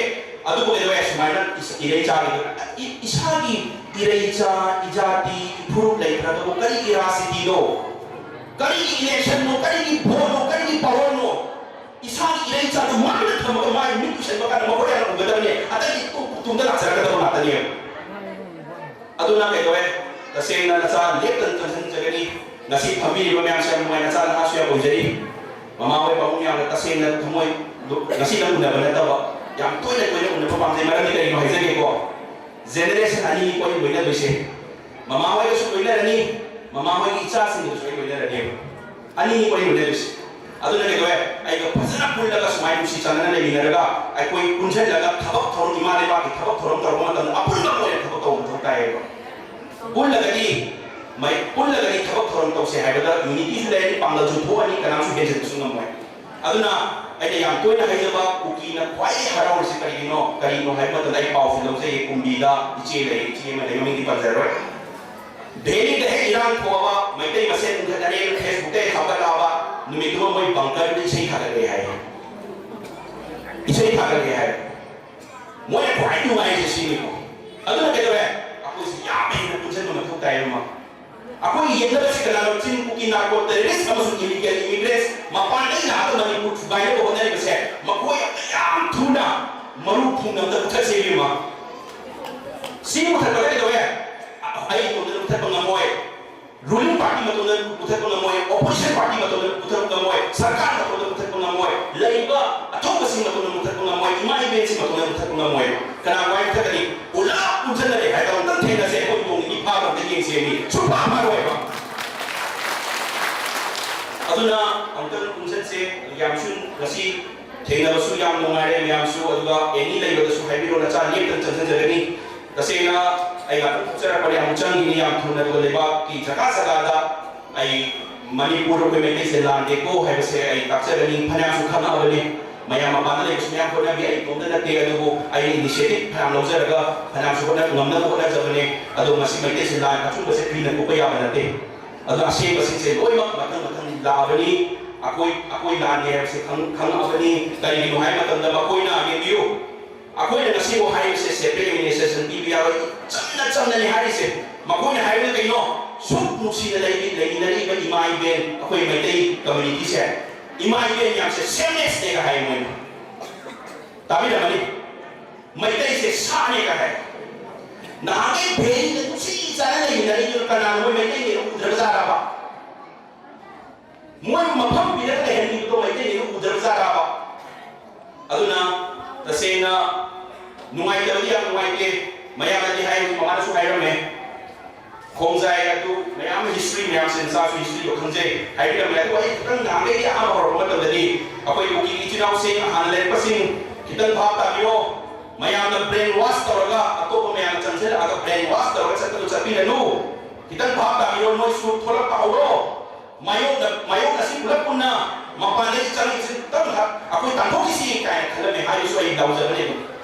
ꯑꯗꯨꯕꯨ ꯀꯩꯗꯧꯋꯦ? ꯁꯨꯃꯥꯏꯅ ꯏꯁ-, ꯏꯔꯩ ꯆꯥꯒꯤ, ꯏ-, ꯏꯁꯥꯒꯤ ꯏꯔꯩꯆꯥ, ꯏꯖꯥꯇꯤ, ꯏꯐꯨꯔꯨꯞ ꯂꯩꯇ꯭ꯔꯒꯕꯨ ꯀꯔꯤꯒꯤ ꯔꯥꯖꯅꯤꯇꯤꯅꯣ? ꯀꯔꯤꯒꯤ ꯏꯂꯦꯛꯁꯟꯅꯣ? ꯀꯔꯤꯒꯤ ꯚꯣꯠꯅꯣ? ꯀꯔꯤꯒꯤ ꯄꯥꯋꯔꯅꯣ? ꯏꯁꯥꯒꯤ ꯏꯔꯩꯆꯥꯗꯨ ꯃꯥꯡꯗ ꯊꯝꯃꯒ ꯃꯥꯒꯤ ꯃꯤꯠ ꯎꯏꯁꯟꯕ ꯀꯥꯟꯗ ꯃꯈꯣꯏ ꯍꯥꯟꯅ ꯎꯒꯗꯕꯅꯦ꯫ ꯑꯇꯩꯗꯤ ꯇꯨꯡ-, ꯇꯨꯡꯗ ꯂꯥꯛꯆꯔꯛꯀꯗꯕ ꯉꯥꯛꯇꯅꯦ꯫ ꯑꯗꯨꯅ ꯀꯩꯗꯧꯋꯦ? ꯇꯁꯦꯡꯅ ꯅꯆꯥ ꯂꯦꯞꯇꯅ ꯆꯪꯁꯤꯟꯖꯒꯅꯤ꯫ ꯉꯁꯤ ꯐꯝꯕꯤꯔꯤꯕ ꯃꯌꯥꯝꯁꯦ ꯌꯥꯝ ꯅꯨꯡꯉꯥꯏ, ꯅꯆꯥ ꯅꯍꯥꯁꯨ ꯌꯥꯝ ꯑꯣꯏꯖꯔꯤ꯫ ꯃꯃꯥ ꯍꯣꯏ ꯄꯥꯕꯨꯡ ꯌꯥꯝꯅ ꯇꯁꯦꯡꯅ ꯊꯃꯣꯏ ꯉꯁꯤꯗꯪ ꯎꯅꯕ ꯅꯠꯇꯕ ꯌꯥꯝ ꯇꯣꯏꯅ ꯇꯣꯏꯅ ꯎꯅꯕ ꯄꯥꯝꯖꯩ꯫ ꯃꯔꯝꯗꯤ ꯀꯔꯤꯒꯤꯅꯣ ꯍꯥꯏꯖꯒꯦꯀꯣ꯫ ꯖꯦꯅꯦꯔꯦꯁꯟ ꯑꯅꯤꯅꯤꯀꯣ ꯑꯩ ꯂꯣꯏꯅꯗꯣꯏꯁꯦ꯫ ꯃꯃꯥ ꯍꯣꯏꯒꯁꯨ ꯂꯣꯏꯅꯔꯅꯤ, ꯃꯃꯥ ꯍꯣꯏꯒꯤ ꯏꯆꯥꯁꯤꯡꯒꯁꯨ ꯑꯩ ꯂꯣꯏꯅꯔꯅꯦꯕ꯫ ꯑꯅꯤꯅꯤꯀꯣ ꯑꯩ ꯂꯣꯏꯅꯗꯣꯏꯁꯦ꯫ ꯑꯗꯨꯅ ꯀꯩꯗꯧꯋꯦ? ꯑꯩꯒ ꯐꯖꯅ ꯄꯨꯜꯂꯒ ꯁꯨꯃꯥꯏꯅ ꯅꯨꯡꯁꯤ ꯆꯥꯟꯅꯅ ꯂꯩꯃꯤꯟꯅꯔꯒ ꯑꯩꯈꯣꯏ ꯄꯨꯟꯁꯤꯜꯂꯒ ꯊꯕꯛ ꯊꯧꯔꯝ, ꯏꯃꯥ ꯂꯩꯕꯥꯛꯀꯤ ꯊꯕꯛ ꯊꯧꯔꯝ ꯇꯧꯔꯛꯄ ꯃꯇꯝꯗ ꯑꯄꯨꯟꯕ ꯑꯣꯏꯅ ꯊꯕꯛ ꯇꯧꯕ ꯃꯊꯧ ꯇꯥꯏꯌꯦꯕ꯫ ꯄꯨꯜꯂꯒꯗꯤ ꯃꯩ ꯄꯨꯜꯂꯒꯗꯤ ꯊꯕꯛ ꯊꯧꯔꯝ ꯇꯧꯁꯦ ꯍꯥꯏꯕꯗ ꯌꯨꯅꯤꯇꯤꯁꯨ ꯂꯩꯔꯅꯤ, ꯄꯥꯡꯒꯜꯁꯨ ꯊꯣꯛꯑꯅꯤ, ꯀꯅꯥꯝꯁꯨ ꯍꯦꯟꯖꯤꯟꯕꯁꯨ ꯉꯝꯃꯣꯏ꯫ ꯑꯗꯨꯅ ꯑꯩꯅ ꯌꯥꯝ ꯇꯣꯏꯅ ꯍꯥꯏꯖꯕ, ꯀꯨꯀꯤꯅ ꯈ꯭ꯋꯥꯏꯗꯒꯤ ꯍꯔꯥꯎꯔꯤꯁꯤ ꯀꯔꯤꯒꯤꯅꯣ ꯀꯔꯤꯅꯣ ꯍꯥꯏꯕ ꯃꯇꯝꯗ, ꯑꯩ ꯄꯥꯎꯁꯨ ꯂꯧꯖꯩ, ꯀꯨꯝꯕꯤꯗ ꯏꯆꯦ ꯂꯩ, ꯏꯆꯦ ꯑꯃ ꯂꯩ, ꯃꯃꯤꯡꯗꯤ ꯄꯟꯖꯔꯣꯏ꯫ ꯚꯦꯂꯤꯗ ꯍꯦꯛ ꯏꯔꯥꯡ ꯊꯣꯛꯑꯕ, ꯃꯩꯇꯩ ꯃꯁꯦꯟ ꯎꯟꯊꯠꯅꯔꯦꯅ ꯐꯦꯁꯕꯨꯛꯇ ꯍꯦꯛ ꯍꯥꯞꯀꯠꯂꯛꯑꯕ, ꯅꯨꯃꯤꯠꯇꯨꯃ ꯃꯣꯏ ꯕꯪꯀꯔꯗ ꯏꯁꯩ ꯊꯥꯒꯠꯂꯦ ꯍꯥꯏ꯫ ꯏꯁꯩ ꯊꯥꯒꯠꯂꯦ ꯍꯥꯏ꯫ ꯃꯣꯏꯅ ꯈ꯭ꯋꯥꯏ ꯅꯨꯡꯉꯥꯏꯔꯤꯁꯦ ꯁꯤꯅꯤꯀꯣ꯫ ꯑꯗꯨꯅ ꯀꯩꯗꯧꯔꯦ? ꯑꯩꯈꯣꯏꯁꯤ ꯌꯥꯝ ꯍꯦꯟꯅ ꯄꯨꯟꯁꯤꯟꯕ ꯃꯊꯧ ꯇꯥꯏ, ꯃꯃꯥ꯫ ꯑꯩꯈꯣꯏꯒꯤ ꯌꯦꯛꯅꯕꯁꯤ ꯀꯅꯥꯅꯣ? ꯆꯤꯟ ꯀꯨꯀꯤ ꯅꯥꯔꯀꯣ ꯇꯦꯔꯣꯔꯤꯁ꯭ꯠ ꯑꯃꯁꯨꯡ ꯏꯂꯤꯒꯦꯜ ꯏꯃꯤꯒ꯭ꯔꯦꯟꯠ ꯃꯄꯥꯟꯗꯒꯤ ꯂꯥꯛꯑꯒ ꯃꯅꯤꯄꯨꯔ ꯊꯨꯒꯥꯏꯅꯕ ꯍꯣꯠꯅꯔꯤꯕꯁꯦ, ꯃꯈꯣꯏ ꯑꯝꯇ ꯌꯥꯝ ꯊꯨꯅ ꯃꯔꯨ ꯊꯨꯡꯅ ꯑꯝꯇ ꯃꯨꯊꯠꯁꯦ, ꯏꯕꯦꯝꯃ꯫ ꯁꯤ ꯃꯨꯊꯠꯄꯗ ꯀꯩꯗꯧꯋꯦ? ꯑꯩ ꯏꯇꯣꯝꯇꯅ ꯃꯨꯊꯠꯄ ꯉꯝꯃꯣꯏ꯫ ꯔꯨꯂꯤꯡ ꯄꯥꯔꯇꯤ ꯃꯇꯣꯟꯗ ꯄꯨꯊꯠꯄ ꯉꯝꯃꯣꯏ, ꯑꯣꯄꯣꯖꯤꯁꯟ ꯄꯥꯔꯇꯤ ꯃꯇꯣꯟꯗ ꯄꯨꯊꯠꯄ ꯉꯝꯃꯣꯏ, ꯁꯔꯀꯥꯔ ꯃꯇꯣꯟꯗ ꯄꯨꯊꯠꯄ ꯉꯝꯃꯣꯏ, ꯂꯩꯔꯤꯕ ꯑꯊꯧꯕꯁꯤꯡ ꯃꯇꯣꯟꯗ ꯄꯨꯊꯠꯄ ꯉꯝꯃꯣꯏ, ꯏꯃꯥ ꯏꯕꯦꯟꯁꯤꯡ ꯃꯇꯣꯟꯗ ꯄꯨꯊꯠꯄ ꯉꯝꯃꯣꯏ꯫ ꯀꯅꯥ ꯀꯃꯥꯏꯅ ꯄꯨꯊꯠꯀꯅꯤ? ꯄꯨꯂꯞ ꯄꯨꯟꯁꯤꯟꯅꯔꯦ ꯍꯥꯏꯗ ꯑꯃꯨꯛꯇꯪ ꯊꯦꯡꯅꯁꯦ, ꯑꯩꯈꯣꯏ ꯅꯣꯡ ꯅꯤꯅꯤ ꯐꯥꯕ ꯑꯝꯇ ꯌꯦꯡꯁꯦ ꯃꯤ꯫ ꯁꯨꯡꯐꯥ ꯐꯥꯔꯣꯏꯕ꯫ ꯑꯗꯨꯅ ꯑꯃꯨꯛꯇꯪ ꯄꯨꯟꯁꯤꯟꯁꯦ꯫ ꯌꯥꯝꯁꯨ ꯉꯁꯤ ꯊꯦꯡꯅꯕꯁꯨ ꯌꯥꯝ ꯅꯨꯡꯉꯥꯏꯔꯦ ꯃꯌꯥꯝꯁꯨ, ꯑꯗꯨꯒ ꯑꯦꯅꯤ ꯂꯩꯕꯗꯁꯨ ꯍꯥꯏꯕꯤꯔꯣ, ꯅꯆꯥ ꯂꯦꯞꯇꯅ ꯆꯪꯁꯤꯟꯖꯒꯅꯤ꯫ ꯇꯁꯦꯡꯅ ꯑꯩ ꯉꯥꯛꯇꯪ ꯊꯣꯛꯆꯔꯛꯄꯅꯦ, ꯑꯃꯨꯛ ꯆꯪꯈꯤꯅꯤ ꯌꯥꯝ ꯊꯨꯅ, ꯑꯗꯨꯒ ꯂꯩꯕꯥꯛꯀꯤ ꯖꯒꯥ ꯖꯒꯥꯗ ꯑꯩ ꯃꯅꯤꯄꯨꯔ ꯑꯩꯈꯣꯏ ꯃꯩꯇꯩꯁꯦ ꯂꯥꯟꯗꯦꯀꯣ ꯍꯥꯏꯕꯁꯦ ꯑꯩ ꯇꯥꯛꯆꯒꯅꯤ꯫ ꯐꯅꯌꯥꯝꯁꯨ ꯈꯪꯉꯛꯑꯕꯅꯤ, ꯃꯌꯥꯝ ꯃꯄꯥꯟꯗ ꯂꯩꯕꯁꯨ ꯃꯌꯥꯝ ꯍꯣꯠꯅꯕꯤ, ꯑꯩ ꯏꯇꯣꯝꯇ ꯅꯠꯇꯦ, ꯑꯗꯨꯕꯨ ꯑꯩꯅ ꯏꯅꯤꯁꯤꯌꯦꯇꯤꯚ ꯐꯅꯌꯥꯝ ꯂꯧꯖꯔꯒ ꯐꯅꯌꯥꯝꯁꯨ ꯍꯣꯠꯅ-, ꯉꯝꯅꯕ ꯍꯣꯠꯅꯖꯕꯅꯦ꯫ ꯑꯗꯣ ꯃꯁꯤ ꯃꯩꯇꯩꯁꯦ ꯂꯥꯟ ꯑꯆꯨꯝꯕꯁꯦ ꯀꯨꯏꯅ ꯊꯣꯛꯄ ꯌꯥꯕ ꯅꯠꯇꯦ꯫ ꯑꯗꯣ ꯑꯁꯦꯡꯕꯁꯤꯡꯁꯦ ꯂꯣꯏꯅꯃꯛ ꯃꯊꯪ ꯃꯊꯪ ꯂꯥꯛꯑꯕꯅꯤ꯫ ꯑꯩꯈꯣꯏ, ꯑꯩꯈꯣꯏ ꯂꯥꯟꯅꯦ ꯍꯥꯏꯕꯁꯦ ꯈꯪ-, ꯈꯪꯉꯛꯑꯕꯅꯤ꯫ ꯀꯔꯤꯒꯤꯅꯣ ꯍꯥꯏꯕ ꯃꯇꯝꯗ ꯃꯈꯣꯏꯅ, ꯌꯦꯡꯕꯤꯌꯨ, ꯑꯩꯈꯣꯏꯅ ꯉꯁꯤꯕꯨ ꯍꯥꯏꯔꯤꯕꯁꯦ separate administration ꯄꯤꯕ ꯌꯥꯔꯣꯏ, ꯆꯝꯅ ꯆꯝꯅꯅꯤ ꯍꯥꯏꯔꯤꯁꯦ꯫ ꯃꯈꯣꯏꯅ ꯍꯥꯏꯕꯅ ꯀꯩꯅꯣ? ꯁꯨꯛ ꯅꯨꯡꯁꯤꯅ ꯂꯩꯃꯤ-, ꯂꯩꯃꯤꯟꯅꯔꯤꯕ ꯏꯃꯥ ꯏꯕꯦꯟ ꯑꯩꯈꯣꯏ ꯃꯩꯇꯩ ꯀꯝꯃ꯭ꯌꯨꯅꯤꯇꯤꯁꯦ, ꯏꯃꯥ ꯏꯕꯦꯟ ꯃꯌꯥꯝꯁꯦ ꯁꯦꯝꯂꯦꯁꯅꯦꯒ ꯍꯥꯏ ꯃꯣꯏꯅ꯫ ꯇꯥꯕꯤꯔꯝꯃꯅꯤ? ꯃꯩꯇꯩꯁꯦ ꯁꯥꯅꯦꯒ ꯍꯥꯏ꯫ ꯅꯍꯥꯟꯒꯩ ꯚꯦꯂꯤꯗ ꯅꯨꯡꯁꯤ ꯆꯥꯟꯅ ꯂꯩꯃꯤꯟꯅꯔꯤꯗꯨꯅ ꯀꯅꯥꯅꯣ? ꯃꯣꯏ ꯃꯩꯇꯩꯅꯦꯅ ꯎꯗ꯭ꯔꯕꯖꯥꯠꯂꯕ? ꯃꯣꯏꯕꯨ ꯃꯐꯝ ꯄꯤꯔꯒ ꯂꯩꯍꯟꯕꯤꯕꯗꯣ ꯃꯩꯇꯩꯅꯦꯅ ꯎꯗ꯭ꯔꯕꯖꯥꯠꯂꯕ? ꯑꯗꯨꯅ ꯇꯁꯦꯡꯅ ꯅꯨꯡꯉꯥꯏꯇꯕꯗꯤ ꯌꯥꯝ ꯅꯨꯡꯉꯥꯏꯇꯦ꯫ ꯃꯌꯥꯝꯅꯗꯤ ꯍꯥꯏ, ꯃꯃꯥꯅꯁꯨ ꯍꯥꯏꯔꯝꯃꯦ, ꯈꯣꯡꯖꯥꯏ ꯑꯗꯨ ꯃꯌꯥꯝ ꯑꯃ history, ꯃꯌꯥꯝꯁꯤꯡ ꯃꯆꯥꯁꯨ historyꯗꯣ ꯈꯪꯖꯩ ꯍꯥꯏꯕꯤꯔꯝꯃꯦ꯫ ꯑꯗꯨꯕꯨ ꯑꯩ ꯈꯤꯇꯪ ꯅꯍꯥꯟꯈꯩꯗꯤ ꯑꯍꯥꯟꯕ ꯍꯧꯔꯛꯄ ꯃꯇꯝꯗꯗꯤ ꯑꯩꯈꯣꯏ ꯀꯨꯀꯤ ꯏꯆꯤꯟ ꯏꯅꯥꯎꯁꯤꯡ, ꯍꯥꯟꯅ ꯂꯩꯔꯛꯄꯁꯤꯡ ꯈꯤꯇꯪ ꯚꯥꯞ ꯇꯥꯕꯤꯌꯣ꯫ ꯃꯌꯥꯝꯅ brain wash ꯇꯧꯔꯒ, ꯑꯇꯣꯞꯄ ꯃꯌꯥꯝꯅ ꯆꯪꯁꯤꯜꯂꯛꯑꯒ brain wash ꯇꯧꯔꯒ ꯆꯠꯄꯗꯨ ꯆꯠꯄꯤꯔꯅꯨ꯫ ꯈꯤꯇꯪ ꯚꯥꯞ ꯇꯥꯕꯤꯌꯣ꯫ ꯅꯣꯏꯁꯨ ꯊꯣꯛꯂꯛꯄ ꯍꯧꯔꯣ꯫ ꯃꯥꯌꯣꯛꯅ-, ꯃꯥꯌꯣꯛꯅꯁꯤ ꯄꯨꯂꯞ ꯄꯨꯟꯅ ꯃꯄꯥꯟꯗꯒꯤ ꯆꯪꯉꯤꯕꯁꯤ ꯈꯤꯇꯪ ꯑꯩꯈꯣꯏ ꯇꯥꯟꯊꯣꯛꯈꯤꯁꯤ ꯀꯥꯏꯅ ꯈꯜꯂꯝꯃꯦ ꯍꯥꯏꯕꯁꯨ ꯑꯩ ꯂꯥꯎꯖꯕꯅꯦꯕ꯫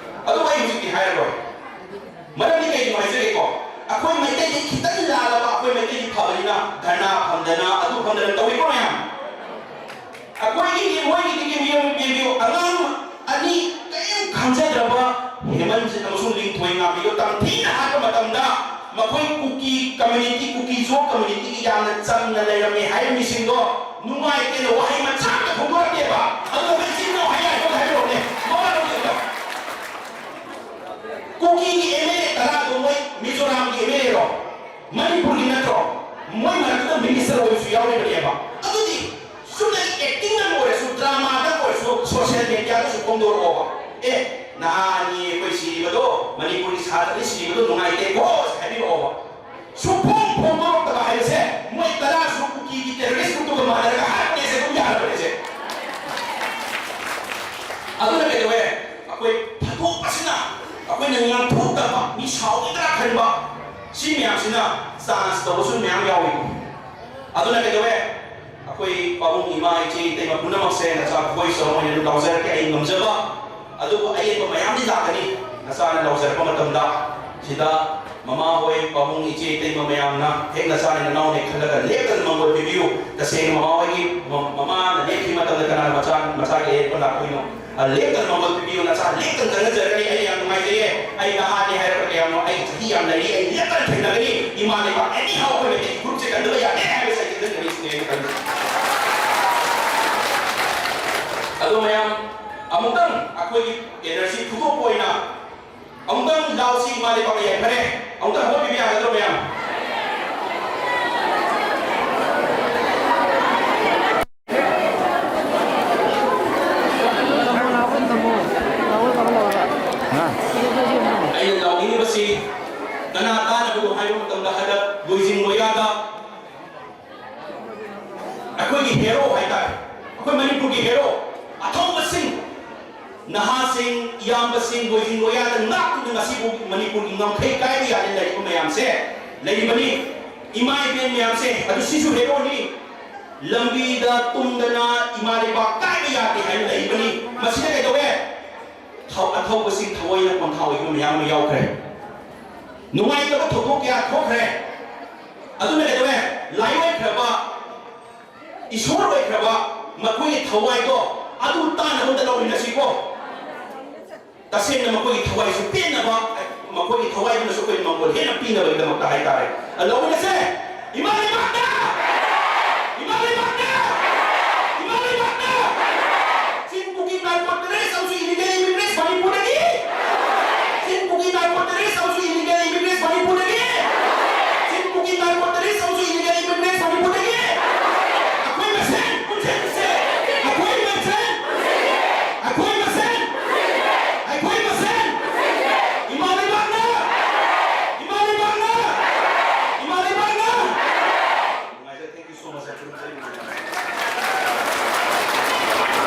ꯑꯗꯨꯕꯨ ꯑꯩ ꯍꯧꯖꯤꯛꯇꯤ ꯍꯥꯏꯔꯔꯣꯏ꯫ ꯃꯔꯝꯗꯤ ꯀꯩꯒꯤꯅꯣ ꯍꯥꯏꯖꯒꯦꯀꯣ꯫ ꯑꯩꯈꯣꯏ ꯃꯩꯇꯩꯗꯤ ꯈꯤꯇꯪ ꯂꯥꯜꯂꯕ, ꯑꯩꯈꯣꯏ ꯃꯩꯇꯩꯗꯤ ꯐꯕꯅꯤꯅ ꯙꯔꯅꯥ ꯐꯝꯗꯅ, ꯑꯗꯨ ꯐꯝꯗꯅ ꯇꯧꯏꯀꯣ ꯃꯌꯥꯝ꯫ ꯑꯩꯈꯣꯏꯒꯤꯗꯤ, ꯃꯣꯏꯒꯤꯗꯤ ꯌꯦꯡꯕꯤꯌꯨ, ꯌꯦꯡꯕꯤꯌꯨ, ꯑꯉꯥꯡ ꯑꯅꯤ ꯀꯔꯤꯝ ꯈꯪꯖꯗ꯭ꯔꯕ ꯍꯦꯃꯟꯖꯤꯠ ꯑꯃꯁꯨꯡ ꯂꯤꯡꯊꯣꯏ ꯉꯥꯝꯕꯤꯗꯣ ꯇꯝꯊꯤꯅ ꯍꯥꯠꯄ ꯃꯇꯝꯗ, ꯃꯈꯣꯏ ꯀꯨꯀꯤ community, ꯀꯨꯀꯤ ꯖꯣ communityꯒꯤ ꯌꯥꯝꯅ ꯆꯝꯅ ꯂꯩꯔꯝꯃꯤ ꯍꯥꯏꯕ ꯃꯤꯁꯤꯡꯗꯣ ꯅꯨꯡꯉꯥꯏꯇꯦꯅ ꯋꯥꯍꯩ ꯃꯆꯥ ꯑꯃꯇ ꯐꯣꯡꯗꯣꯔꯛꯇꯦꯕ꯫ ꯑꯗꯨꯒ ꯃꯆꯤꯟ ꯃꯅꯥꯎ ꯍꯥꯏ ꯌꯥꯏ, ꯍꯥꯏꯕꯤꯔꯛꯎꯅꯦ꯫ ꯃꯋꯥ ꯂꯧꯗꯦ꯫ ꯀꯨꯀꯤꯒꯤ MLA ꯇꯔꯥꯗꯣ ꯃꯣꯏ ꯃꯤꯖꯣꯔꯥꯝꯒꯤ MLAꯔꯣ? ꯃꯅꯤꯄꯨꯔꯒꯤ ꯅꯠꯇ꯭ꯔꯣ? ꯃꯣꯏ ꯃꯔꯛꯇꯨꯗ minister ꯑꯣꯏꯕꯁꯨ ꯌꯥꯎꯔꯤꯕꯅꯦꯕ꯫ ꯑꯗꯨꯗꯤ ꯆꯨꯝꯅꯒꯤ actingꯗ ꯑꯣꯏꯔꯁꯨ, dramaꯗ ꯑꯣꯏꯔꯁꯨ, social mediaꯗꯁꯨ ꯐꯣꯡꯗꯣꯔꯛꯑꯣꯕ꯫ "ꯑꯦ, ꯅꯍꯥꯟꯒꯤ ꯑꯩꯈꯣꯏ ꯁꯤꯔꯤꯕꯗꯣ, ꯃꯅꯤꯄꯨꯔꯒꯤ ꯁꯥꯇ꯭ꯔꯅꯤ ꯁꯤꯔꯤꯕꯗꯣ ꯅꯨꯡꯉꯥꯏꯇꯦꯀꯣ" ꯍꯥꯏꯕꯤꯔꯛꯑꯣꯕ꯫ ꯁꯨꯡꯐꯣꯡ ꯐꯣꯡꯗꯣꯔꯛꯇꯕ ꯍꯥꯏꯕꯁꯦ ꯃꯣꯏ ꯇꯔꯥꯁꯨ ꯀꯨꯀꯤꯒꯤ terrorist groupꯇꯨꯒ ꯃꯥꯟꯅꯔꯒ ꯍꯥꯠꯄꯅꯦꯁꯦ ꯑꯗꯨꯝ ꯌꯥꯔꯕꯅꯦꯁꯦ꯫ ꯑꯗꯨꯅ ꯀꯩꯗꯧꯋꯦ? ꯑꯩꯈꯣꯏ ꯐꯥꯗꯣꯛꯄꯁꯤꯅ, ꯑꯩꯈꯣꯏꯅ ꯉꯥꯡꯊꯣꯛꯇꯕ, ꯃꯤ ꯁꯥꯎꯒꯗ꯭ꯔꯥ ꯈꯟꯕ, ꯁꯤ ꯃꯌꯥꯝꯁꯤꯅ chance ꯇꯧꯕꯁꯨ ꯃꯌꯥꯝ ꯌꯥꯎꯏꯀꯣ꯫ ꯑꯗꯨꯅ ꯀꯩꯗꯧꯋꯦ? ꯑꯩꯈꯣꯏ ꯄꯥꯕꯨꯡ ꯏꯃꯥ, ꯏꯆꯦ, ꯏꯇꯩꯃ ꯄꯨꯝꯅꯃꯛꯁꯦ ꯅꯆꯥ ꯈꯣꯏ ꯁꯣꯔ ꯑꯣꯏꯅ ꯑꯗꯨꯝ ꯂꯥꯎꯖꯔꯛꯀꯦ ꯑꯩ ꯉꯝꯖꯕ꯫ ꯑꯗꯨꯕꯨ ꯑꯌꯦꯠꯄ ꯃꯌꯥꯝꯗꯤ ꯂꯥꯛꯀꯅꯤ꯫ ꯅꯆꯥꯅ ꯂꯥꯎꯖꯔꯛꯄ ꯃꯇꯝꯗ ꯁꯤꯗ ꯃꯃꯥ ꯍꯣꯏ, ꯄꯥꯕꯨꯡ, ꯏꯆꯦ, ꯏꯇꯩꯃ ꯃꯌꯥꯝꯅ ꯍꯦꯛ ꯅꯆꯥꯅꯤ ꯅꯅꯥꯎꯅꯤ ꯈꯜꯂꯒ ꯂꯦꯞꯇꯅ ꯃꯪꯒꯣꯜ ꯄꯤꯕꯤꯌꯨ꯫ ꯇꯁꯦꯡꯅ ꯃꯃꯥ ꯍꯣꯏꯒꯤ, ꯃ-, ꯃꯃꯥꯅ ꯂꯦꯞꯈꯤꯕ ꯃꯇꯝꯗ ꯀꯅꯥꯅ ꯃꯆꯥ, ꯃꯆꯥꯒꯤ ꯑꯌꯦꯠꯄ ꯂꯥꯛꯇꯣꯏꯅꯣ? ꯑ, ꯂꯦꯞꯇꯅ ꯃꯪꯒꯣꯜ ꯄꯤꯕꯤꯌꯨ꯫ ꯅꯆꯥ ꯂꯦꯞꯇꯅ ꯆꯠꯅꯖꯔꯒꯅꯤ꯫ ꯑꯩ ꯌꯥꯝ ꯅꯨꯡꯉꯥꯏꯖꯩꯌꯦ꯫ ꯑꯩ ꯅꯍꯥꯅꯤ ꯍꯥꯏꯔꯕ ꯀꯌꯥꯝꯅꯣ? ꯑꯩ ꯆꯍꯤ ꯌꯥꯝ ꯂꯩꯔꯤ꯫ ꯑꯩ ꯂꯦꯞꯇꯅ ꯊꯦꯡꯅꯒꯅꯤ꯫ ꯏꯃꯥ ꯂꯩꯕꯥꯛ anyhow ꯑꯩꯈꯣꯏ ꯃꯩꯇꯩ ꯐꯨꯔꯨꯞꯁꯦ ꯀꯟꯗꯕ ꯌꯥꯗꯦ ꯍꯥꯏꯕꯁꯦ ꯑꯩ ꯈꯪꯖꯅꯤꯡꯉꯤ ꯁꯤꯅꯦ ꯑꯩꯅ ꯈꯜꯂꯤꯁꯦ꯫ ꯑꯗꯣ ꯃꯌꯥꯝ ꯑꯃꯨꯛꯇꯪ ꯑꯩꯈꯣꯏꯒꯤ energy ꯐꯨꯗꯣꯛꯄ ꯑꯣꯏꯅ ꯑꯃꯨꯛꯇꯪ ꯂꯥꯎꯁꯤ, ꯏꯃꯥ ꯂꯩꯕꯥꯛꯅ ꯌꯥꯏꯐꯔꯦ꯫ ꯑꯃꯨꯛꯇꯪ ꯍꯧꯒꯠꯄꯤꯕ ꯌꯥꯒꯗ꯭ꯔꯣ ꯃꯌꯥꯝ? ꯑꯩꯅ ꯂꯥꯎꯅꯤꯡꯉꯤꯕꯁꯤ ꯀꯅꯥ ꯇꯥꯟꯅꯕꯅꯣ ꯍꯥꯏꯕ ꯃꯇꯝꯗ ꯍꯟꯗꯛ ꯍꯦꯔꯣ ꯍꯥꯏꯇꯥꯔꯦ, ꯑꯩꯈꯣꯏ ꯃꯅꯤꯄꯨꯔꯒꯤ ꯍꯦꯔꯣ, ꯑꯊꯧꯕꯁꯤꯡ, ꯅꯍꯥꯁꯤꯡ, ꯏꯌꯥꯝꯕꯁꯤꯡ, ꯂꯣꯏꯖꯤꯡ ꯂꯣꯌꯥꯗ ꯉꯥꯛꯇꯨꯅ ꯉꯁꯤꯕꯨ ꯃꯅꯤꯄꯨꯔꯒꯤ ꯉꯝꯈꯩ ꯀꯥꯏꯕ ꯌꯥꯗꯅ ꯂꯩꯔꯤꯕ ꯃꯌꯥꯝꯁꯦ ꯂꯩꯔꯤꯕꯅꯤ꯫ ꯏꯃꯥ ꯏꯕꯦꯟ ꯃꯌꯥꯝꯁꯦ, ꯑꯗꯨ ꯁꯤꯁꯨ ꯍꯦꯔꯣꯅꯤ꯫ ꯂꯝꯕꯤꯗ ꯇꯨꯝꯗꯅ ꯏꯃꯥ ꯂꯩꯕꯥꯛ ꯀꯥꯏꯕ ꯌꯥꯗꯦ ꯍꯥꯏꯅ ꯂꯩꯔꯤꯕꯅꯤ꯫ ꯃꯁꯤꯗ ꯀꯩꯗꯧꯋꯦ? ꯊꯧ-, ꯑꯊꯧꯕꯁꯤꯡ ꯊꯑꯣꯏꯅ ꯄꯣꯟꯊꯥ ꯑꯣꯏꯕ ꯃꯌꯥꯝ ꯑꯃ ꯌꯥꯎꯈ꯭ꯔꯦ꯫ ꯅꯨꯡꯉꯥꯏꯇꯕ ꯊꯧꯗꯣꯛ ꯀꯌꯥ ꯊꯣꯛꯈ꯭ꯔꯦ꯫ ꯑꯗꯨꯅ ꯀꯩꯗꯧꯋꯦ? ꯂꯥꯏꯑꯣꯏꯈ꯭ꯔꯕ, ꯏꯁꯣꯔ ꯑꯣꯏꯈ꯭ꯔꯕ ꯃꯈꯣꯏꯒꯤ ꯊꯋꯥꯏꯗꯣ ꯑꯗꯨ ꯇꯥꯅꯕ ꯑꯝꯇ ꯂꯧꯃꯤꯟꯅꯁꯤꯀꯣ꯫ ꯇꯁꯦꯡꯅ ꯃꯈꯣꯏꯒꯤ ꯊꯋꯥꯏꯁꯨ ꯄꯦꯟꯅꯕ, ꯃꯈꯣꯏꯒꯤ ꯊꯋꯥꯏꯗꯨꯅꯁꯨ ꯑꯩꯈꯣꯏ ꯃꯪꯒꯣꯜ ꯍꯦꯟꯅ ꯄꯤꯅꯕꯒꯤꯗꯃꯛꯇ ꯍꯥꯏꯇꯥꯔꯦ꯫ ꯑꯗꯨ ꯂꯧꯃꯤꯟꯅꯁꯦ꯫ ꯏꯃꯥ ꯂꯩꯕꯥꯛꯇ